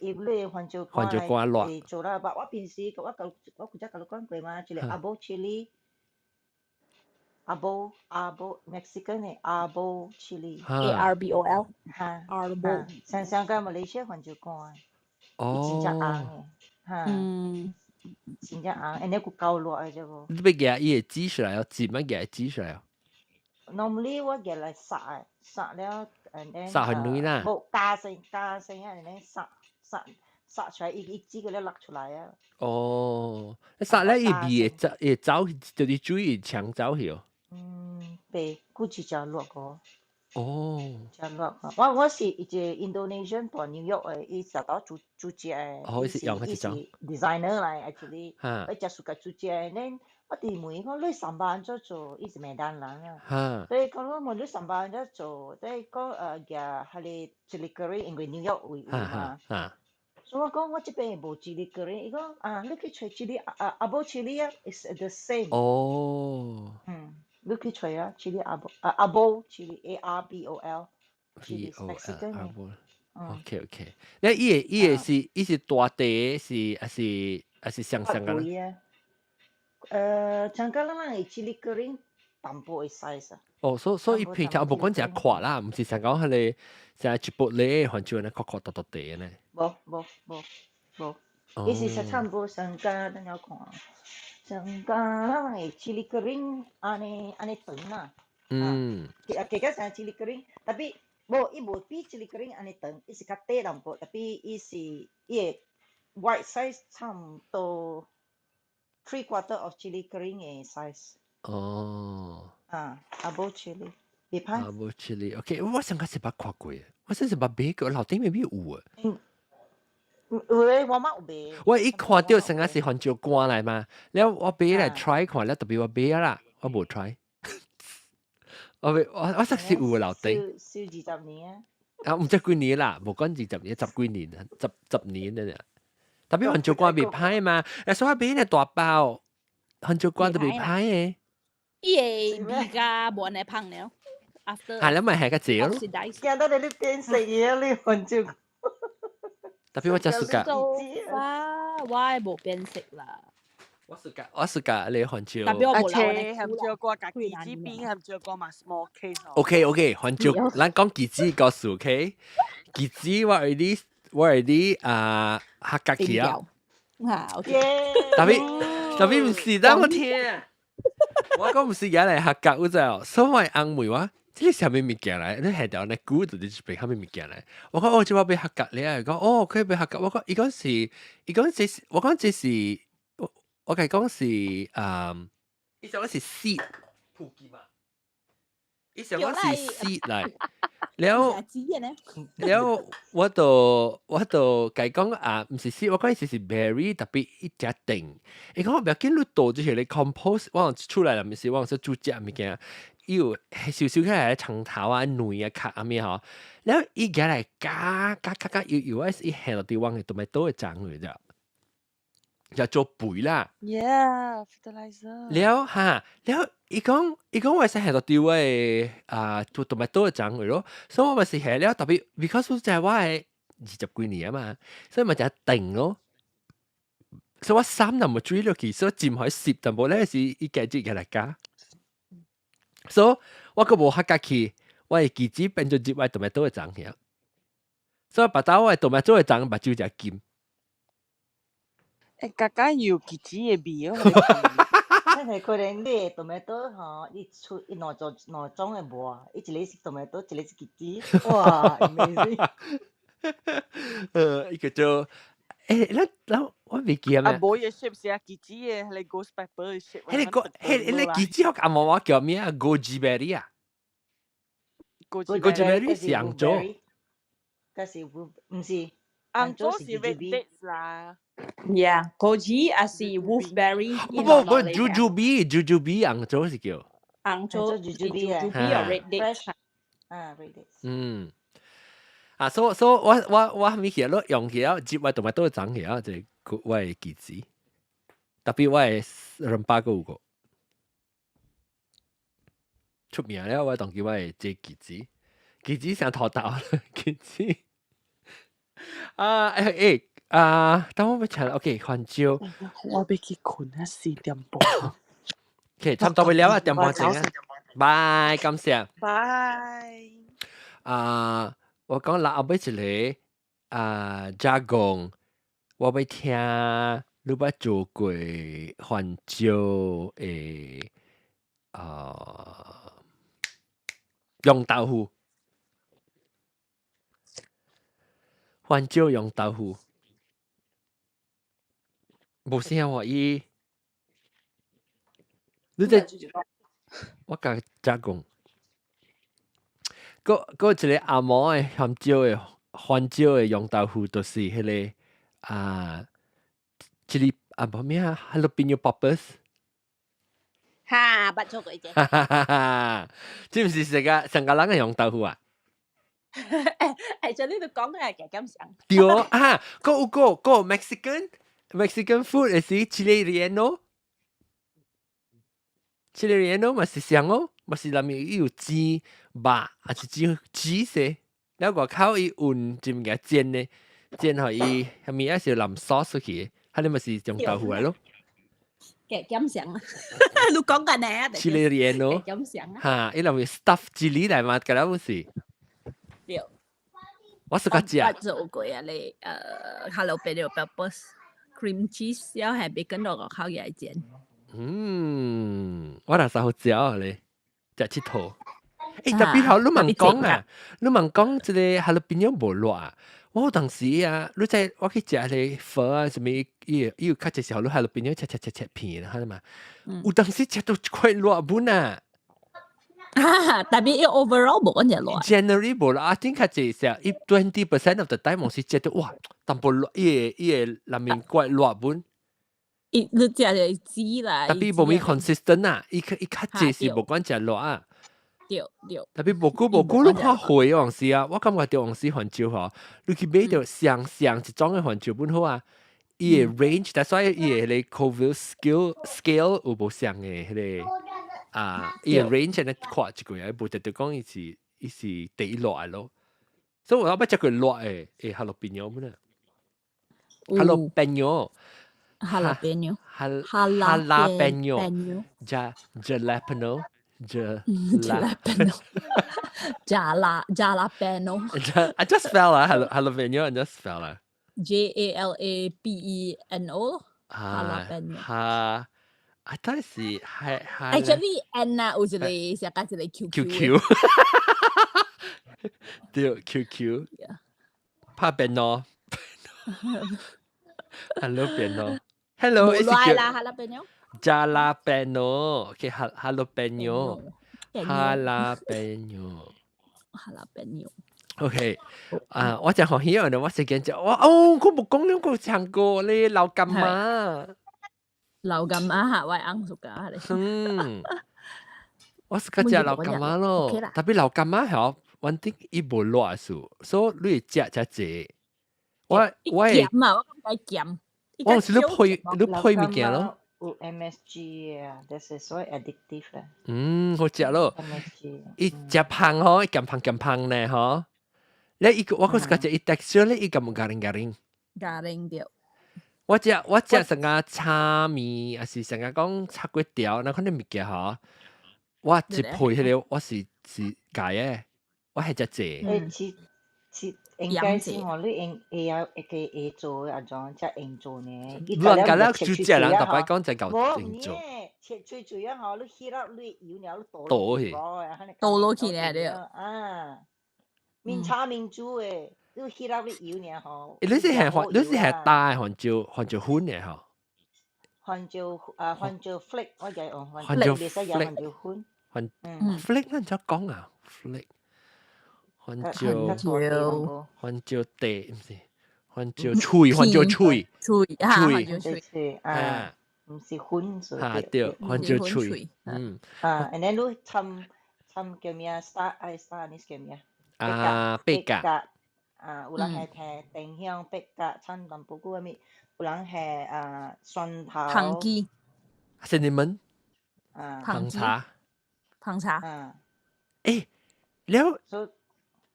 伊你番椒番椒乾辣。做啦，我平時我舊我古早共你講過嘛，一個 arbol chili。Arbol arbol Mexican 的 arbol chili。 A R B O L。嚇。 Arbol。像上個馬來西亞番椒乾。哦。真正紅的，嚇。真正紅，按呢閣夠熱的這個。你欲夾伊會擠出來哦，怎樣夾擠出來哦？ Normally 我夾來煠的，煠了，and then 煠很軟啦。無加先加先啊，and then 煠煠煠出來，伊伊擠個咧落出來啊。哦，你煠咧伊味會走會走，就是水會搶走去哦。嗯，袂，估計誠熱個。哦。誠熱個，我我是一個 Indonesian 蹛紐約的，伊常常煮煮食的。哦，伊是用彼一種。 designer 來，actually，伊誠喜歡煮食的，then 我佇問伊講你 sambal 按怎做，伊是閩南人啊。所以講我問你 sambal 按怎做，所以講夾彼个 chili kering，因為紐約有有嘛。所以我講我這邊無 chili kering，伊講啊，你去揣 chili 啊 arbol chili 啊，is the same。哦。嗯，你去揣啊，chili arbol 啊 arbol chili A R B O L。 B O L arbol。OK OK，你伊個伊個是伊是大塊是還是還是雙雙個？像個咱人的 chili kering 淡薄的 size 啊。哦，所所以皮頭無講誠闊啦，毋是像講彼個像一薄咧，番椒呢，闊闊大大塊呢。無無無無，伊是實差毋多上加等下看，上加咱人的 chili kering 按呢按呢長啦。其其實像 chili kering，tapi 無伊無比 chili kering 按呢長，伊是較短淡薄，tapi 伊是伊的 white size 差毋多 three quarter of chili kering 的 size。哦。啊，arbol chili，袂歹。 Arbol chili，OK，我上個是捌看過，我真是捌買過，樓頂未必有啊。嗯，有咧，我媽有買。我一看著上個是番椒乾來嘛，了我買來 try 看，了特別我買啦，我無 try。我我我實是有樓頂。燒20年啊！啊，毋知幾年啦，無講20年，十幾年，十十年了。特別番椒乾袂歹嘛，所以我買咧大包，番椒乾都袂歹的。伊會味較無按呢芳了。After 係啦，咪係較濟咯。驚到你你變色嘢，你番椒。特別我真暑假。我無變色啦。我暑假我暑假你番椒。特別我無留咧。番椒乾家己這邊番椒乾嘛 small case。 OK OK，番椒，咱講杞子故事 OK。杞子我 already 我 already 啊合格去啊。啊 OK。特別特別毋是等我聽。我講毋是原來合格有知哦，所以我翁問我，這個啥物物件來？你下條那估到佇這邊啥物物件來？我講哦，這我欲合格咧，講哦，可以欲合格。我講伊講是，伊講這是，我講這是，我我共伊講是，嗯，伊講是 seed 普及嘛，伊想講是 seed 來，了了，我就共伊講啊，毋是死，我講伊是 berry，特別伊只定。伊講毋要緊，你倒就是你 compost，我出來啦，毋是我說煮食物件，伊有少少起來葱頭啊、卵啊、殼啊咩吼，了伊舉來加加加加，又又伊下落佇阮的 tomato 的種去啫，就做肥啦。 Yeah, fertilizer。了哈，了伊講我是下落佇我的啊做 tomato 的種去咯，所以我咪是下了，特別 because 就係我的20幾年啊嘛，所以咪就定咯。所以我三就冇追落去，所以佔可以攝，但無咧是伊家己來加。所以我閣無客家去，我的杞子變做入我 tomato 的種去。所以別打我的 tomato 的種目睭就金。欸，家家有杞子的味哦。真係可能你的 tomato 吼，你出伊兩種兩種的無，伊一个是 tomato，一个是杞子，哇，amazing！伊叫做欸，咱我未記啊咩？啊，無伊的 shape 是啊，杞子的，彼个 ghost pepper 的 shape。彼个彼彼杞子學阿毛我叫咩啊？Goji berry 啊？Goji berry 是紅棗。嗰是毋是？紅棗是 red dates 啦。 Yeah, goji 也是 wolfberry。不不不，jujube，jujube 紅棗是叫。紅棗 jujube 啊，jujube red dates。啊，red dates。嗯。啊，所所以我咪起來用起來，接我同埋都會長起來，就我的杞子，特別我的 rempah 閣有個出名了，我當叫我的這杞子，杞子成頭頭杞子。啊欸啊，等我欲查，OK，番椒。我欲去睏啊，4點半。 OK，差不多了啊，點半鐘啊。拜，感謝。拜。啊。我講啦，後尾一個啊，加工，我欲聽你捌做過番椒的啊，釀豆腐，番椒釀豆腐，無聲喎伊，你這我共加工。閣一个阿嬷的番椒的番椒的釀豆腐，就是彼个啊，這个啊無咩啊，jalapeno poppers。哈，捌做過這。哈哈哈哈，這毋是成個成個人的釀豆腐啊？欸，就你都講嘅係咁想。對啊，閣有個個 Mexican food 是 chile relleno，chile relleno 嘛是像哦，嘛是內面伊有煎肉，還是煎雞絲，了外口伊混一物件煎的，煎予伊下面還是淋 sauce 出去，彼個嘛是釀豆腐來咯。嘅咁想啊！你講緊啊？chile relleno 咁想啊？哈，伊內面 stuff chili 來嘛，敢若不是？對。我是較食。我做過啊，你jalapeno peppers cream cheese，了係 bacon 落個口嘢煎。嗯，我若是好食咧，食𨑨迌。欸，特別好，你問講啊，你問講這个 jalapeno 無辣啊？我有當時啊，你知我去食彼個粉啊，啥物伊伊有較濟時候，你 jalapeno 切切切切片啦，係嘛？有當時食到一塊辣本啊！啊，特別伊 overall 無咁隻辣。 Generally 無辣，啊，頂較濟時候，伊 20% of the time 是食到哇，淡薄辣，伊个伊个內面怪辣本。伊你食就知啦。特別無咪 consistent 啊，伊伊較濟是無管食辣啊。對對。特別無久無久，你看會往時啊，我感覺著往時番椒吼，你去買著相相一種的番椒本好啊，伊個 range，但所以伊个彼個 Scoville scale 有無相的彼个啊，伊個 range 呢看一個啊，無特別講伊是第一辣的咯。所以我捌食過辣的，欸，jalapeno 本啊，jalapeno。 Jalapeno。 Jalapeno。加 jalapeno。 Jalapeno. Jalapeno. I just spell 啊，jalapeno I just spell 啊。 Jalapeno. 啊 Jalapeno. 哈，啊，到底是係係 Actually N 啊，有一個寫加一個 Q Q Q，對 Q Q，拍變咯，Hello 變咯，Hello，無來啦，Jalapeno。 Jalapeno，OK，Jalapeno，Jalapeno。Jalapeno。 OK，啊，我真歡喜啊！我時間就我哦，佢冇講兩個唱歌咧，老柑仔。老柑仔嚇，我係翁屬㗎你。嗯，我是較食老柑仔咯，特別老柑仔嗬，反正伊無辣數，所以你會食才濟。我我會鹹啊，我感覺鹹。我是你配物件咯。有 MSG 啊，this is so addictive 啦。嗯，好食咯。 MSG。伊食芳吼，鹹芳鹹芳呢吼。你伊個我閣是較食伊 texture 咧，伊敢有 garing garing。 Garing 著。我食成個炒麵，還是成個講炒粿條，那款啲物件吼，我一配彼個我是解的，我係食濟。誒，是應該是吼，你用會曉會個會做的，按怎才用做呢？你人家了煮食人，逐擺講才夠用做。切脆脆啊吼，你起了你油了，你倒倒去，倒落去呢對。啊，面炒面煮的，你起了你油爾吼。你是係大番椒粉的吼？番椒啊，番椒 flake，我就用番椒 flake，番椒粉。番 flake 咱怎講啊？flake 番椒番椒地，毋是番椒脆，番椒脆，脆脆番椒脆啊，毋是粉嚇對，番椒脆，嗯。啊，and then 你摻摻叫咩啊？star 愛 star 你叫咩啊？啊，八角。啊，有人係下丁香、八角、摻淡薄仔物，有人下啊蒜頭。香雞。 Cinnamon。啊。香茶。香茶。啊。誒，了。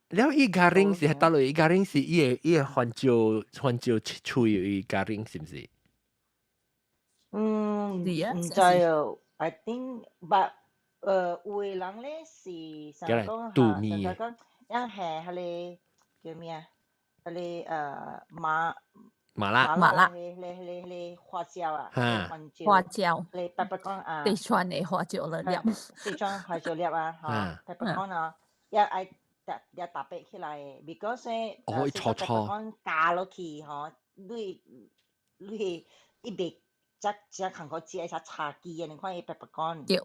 了伊 garing 是佗落？伊 garing 是伊個番椒脆伊 garing 是毋是？嗯，毋知哦。I think but 有的人咧是想講嚇，想講樣下彼個叫咩啊？彼個麻麻辣麻辣，彼個花椒啊，番椒花椒，彼 peppercorn 啊，四川的花椒粒粒，四川花椒粒啊，吼，peppercorn 啊，也愛特也特別起來的，because 咧，哦，伊錯錯，加落去吼，你伊袂才才較好食，才茶記的，你看伊 peppercorn。對。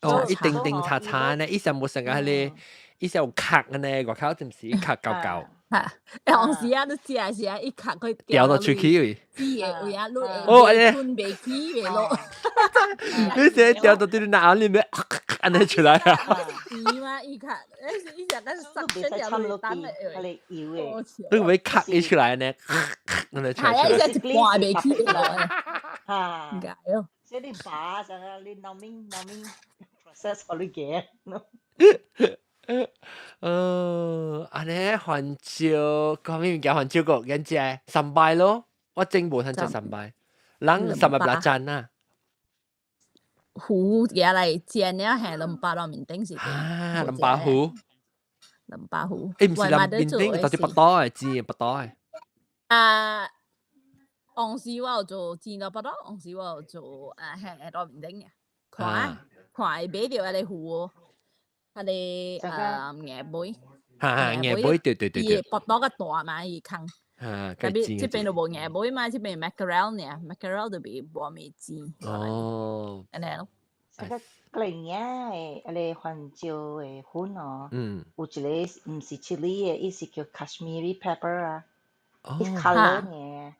哦，一丁丁叉叉呢，伊上無成個彼個，伊上有殼的呢，外口就是一殼厚厚。嚇！當時啊，你食時啊，一殼佢掉到出去位。死的位啊，你哦，按呢吞袂起袂落。你這掉到對你腦裡面，按呢出來啊！甜嘛，伊殼，伊食個塞出掉落蛋的，彼個油的。你會咳伊出來呢？按呢出來。係啊，伊食一半袂起落。嚇！毋該哦。所以你拔啥啊？你腦面腦面 process 予你行。按呢番椒，講咩物件番椒個？緊食 sambal 咯，我真無通食 sambal，人 sambal belacan 啊。糊嘢來煎了係兩百落面頂是。啊，兩百糊。兩百糊。誒，毋是兩面頂，到底腹肚的煎腹肚的。啊，往時我有做煎到腹肚，往時我有做啊，係落面頂嘅，看看會買著彼个糊，彼个硬尾。哈哈，硬尾對對對對。伊腹肚較大嘛，伊空。啊，特別這邊就無硬尾嘛，這邊 mackerel 爾，mackerel 就袂無物煎。哦。按呢咯。這個個領的，彼個番椒的粉哦，有一個毋是 chili 的，伊是叫 Kashmiri pepper 啊，伊 colour 爾，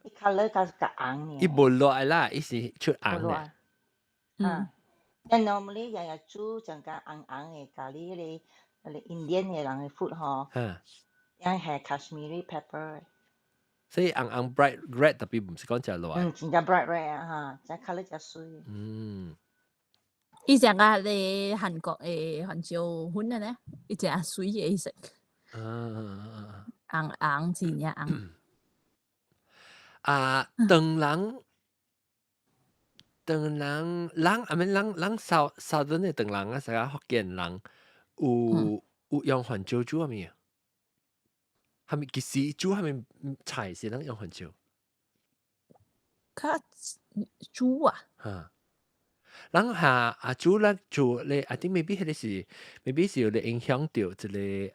伊 colour 較較紅爾。伊無落來啦，伊是出紅的。啊，但 normally 日日煮成個紅紅的咖喱彼個，彼個 Indian 的人的 food 吼，樣係 Kashmiri pepper。所以紅紅 bright red 特別毋是講誠熱。嗯，真正 bright red 啊，哈，這 colour 誠媠。伊食個咧韓國的番椒粉的呢，伊誠媠的色。紅紅真正紅。啊，唐人，唐人，人啊，咪人人southern 的唐人啊，啥個福建人有用番椒煮啥物啊？係咪其實煮啥物菜是攏用番椒？較煮啊？嚇！人下啊煮咱煮咧，I think maybe 彼個是 maybe 是有咧影響著這個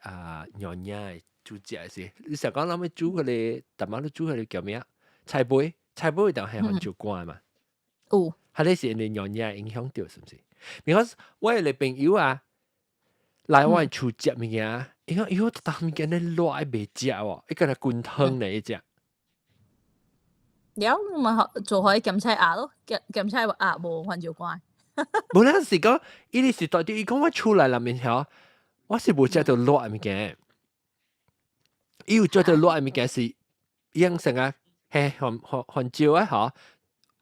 啊娘惹的煮食是。你想講咱欲煮彼個，淡仔你煮彼個叫咩啊？菜脛，菜脛就係番椒乾嘛。有。彼個是因為娘惹影響著，是毋是？Because 我有個朋友啊，來我厝食物件，伊講喲，逐物件咧熱袂食喎，伊敢若滾湯咧伊食。了咪做開鹹菜鴨咯，鹹鹹菜鴨無番椒乾。無啦，是講伊哋是代表伊講我厝內內面曉，我是無食到熱物件。伊有食到熱物件是養成啊，係番番番椒啊，嗬，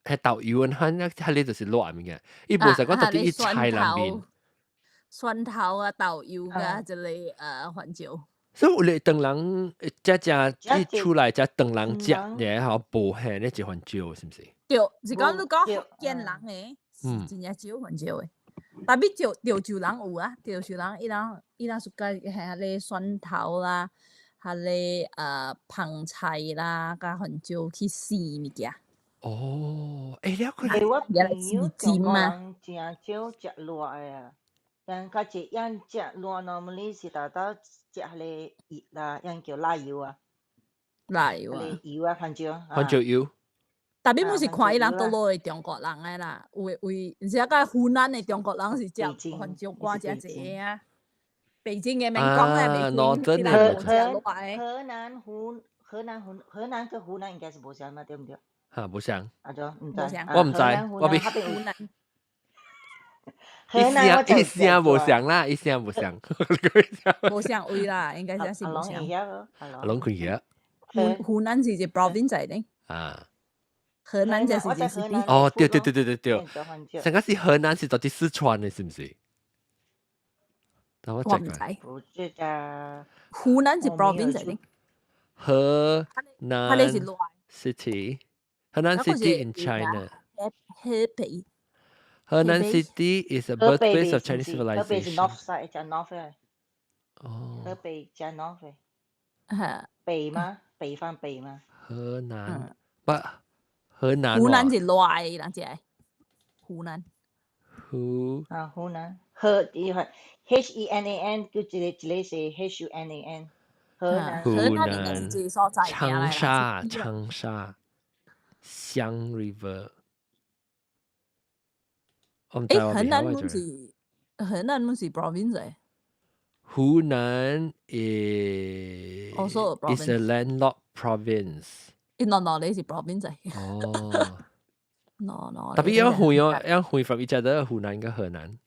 係豆油啊，反正彼個就是熱物件。伊無是講特別伊菜內面。蒜頭啊，豆油啊，這類番椒。所以有咧唐人食食伊出來食唐人食咧，嗬，無係咧一番椒，是毋是？對，是講你講福建人的，是真正少番椒的。但係潮潮州人有啊，潮州人伊人屬介係彼個蒜頭啦，彼個芳菜啦，佮番椒去試物件。哦，欸，了佢。欸，我朋友中國人真少食辣的啊。人較濟，𪜶食辣 normally 是豆豆食彼個油啦，𪜶叫辣油啊。辣油啊。油啊，番椒。番椒油。但係阮是看伊人佗落的中國人的啦，有的位，而且個湖南的中國人是食番椒乾誠濟啊。北京的免講啊，北京伊人無食辣的。河南湖河南湖河南跟湖南應該是無相嘛，對毋對？哈，無相。啊，對，毋知。我毋知，我比。湖南。河南一聲無相啦，一聲無相。無相位啦，應該是無相。阿龍開嘢。湖南是一個 province 嚟的。啊。河南就是一個 city。哦，對對對對對對。上個是河南是到底四川的，是毋是？我毋知。不知道。湖南是 province 嚟的。河南 city，河南 city in China。河北。河南 city is a birthplace of Chinese civilization。河北是 north side，加 north 哦。河北加 north。北嗎？北方北嗎？河南不，河南。湖南是熱的，人只湖南。湖。啊，湖南，河，伊係 H E N A N，叫一個一個是 H U N A N。河南。湖南。長沙，長沙，湘 River。誒，河南毋是河南毋是 province 誒。湖南is is a landlocked province。 No，你是 province。哦。 No。特別要遠哦，要遠 from each other，湖南跟河南。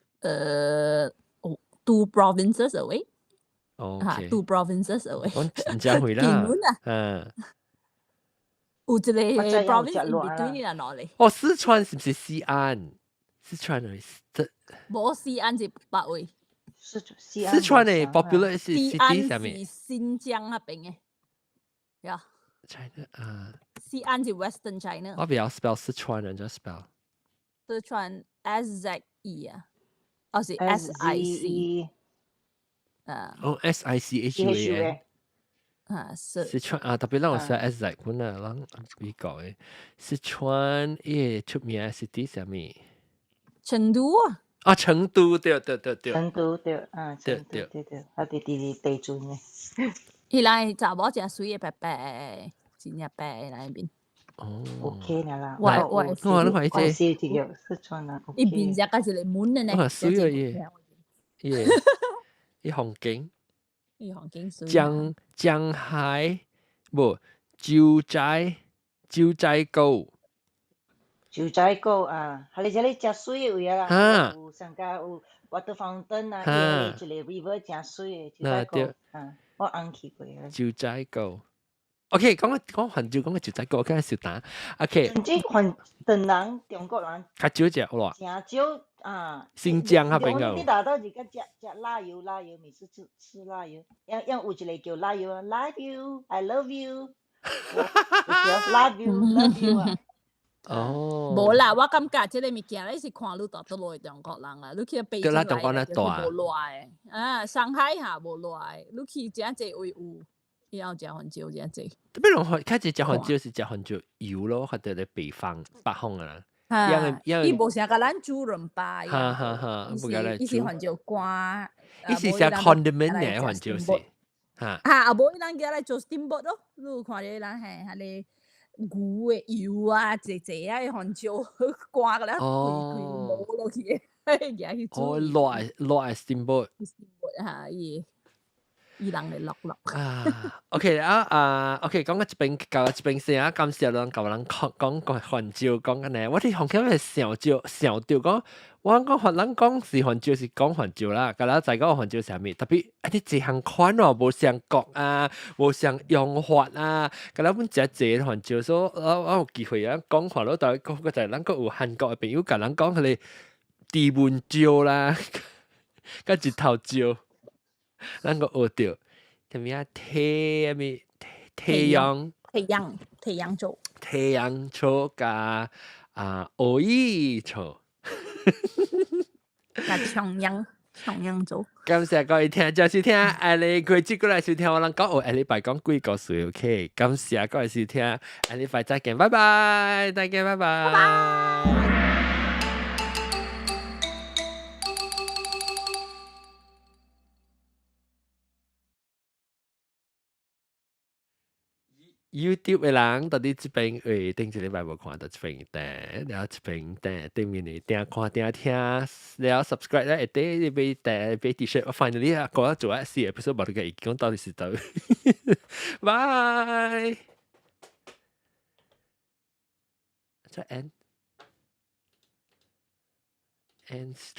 Two provinces away。哦。 Two provinces away。我唔知會啦。嗯。有一個 province in between 啦，哪裡？哦，四川是毋是西安？四川的這無西安是別位。四川的 popular 是西安是新疆那邊的，呀。 China 啊。西安是 Western China。我不曉 spell 四川人，就 spell。四川 S Z E 啊，哦是 S I C。啊。哦 S I C H U A N。啊，是。四川啊，特別咱有寫 S Z 本啊，咱比較的。四川伊出名 city 啥物？成都啊！啊，成都對對對對。成都對啊，成都對對，啊佇佇地陣的。伊來查某誠媠的白白，真正白來邊。哦。 OK 啦，我我我你看伊這。這個四川啊。伊面只甲一個門的呢。哇，媠啊伊，伊伊風景。伊風景媠。江江海無九寨九寨溝。九寨溝啊，係你這裡誠媠的位啊，有上加有 water fountain 啊，伊個一個 river 誠媠的九寨溝啊，我翁去過。九寨溝，OK，講講番椒，講個九寨溝，我今日小打，OK。甚至番唐人中國人較少食哇。誠少啊。新疆那邊個。你大到而家食食辣油，辣油，每次吃吃辣油，因因有一個叫辣油啊，love you，I love you，love you，love you 啊。哦，無啦，我感覺這個物件你是看你蹛佗落的中國人啊，你去北京來就是無熱的，啊，上海哈無熱的，你去誠濟位有，以後食番椒誠濟。特別攏開始食番椒是食番椒油咯，或者咧北方北方啊。哈，伊無啥共咱煮潤包。哈哈哈，伊是伊是番椒乾。伊是食 condiment 嘅番椒是。哈。哈，啊無伊人叫來做 steamboat 咯，你有看著人係彼個。牛的油啊，濟濟啊，番椒乾個了，規規磨落去，舉去煮。哦，熱熱 steamboat。 steamboat 嚇，伊伊人嚟落落。啊，OK 啊啊，OK，講到這邊到這邊先啊，感謝人舊人講講個番椒講緊呢，我哋紅起係想照想到講，我講人講是番椒是講番椒啦，甲咱知講番椒啥物，特別啊啲這項款哦，無相國啊，無相用法啊，甲咱本食這番椒，所以我有機會啊講話咯，但係個就係咱閣有韓國嘅朋友共人講彼个低溫椒啦，佮日頭椒。咱個學著，啥物啊？太啥物？太陽。太陽，太陽草。太陽草加啊烏衣草。加重陽，重陽草。感謝各位聽眾收聽，下禮拜接過來收聽我人講，下禮拜講鬼故事，OK？感謝各位收聽，下禮拜再見，拜拜，再見，拜拜。拜拜。 YouTube 的人到底這邊會頂一禮拜無看到這邊訂，然後這邊訂頂面的訂看訂聽，然後 subscribe 咧會底買訂買 T-shirt，我 finally 啊，過咗做一次 episode 無你個講到底是倒，拜。再 end end stream。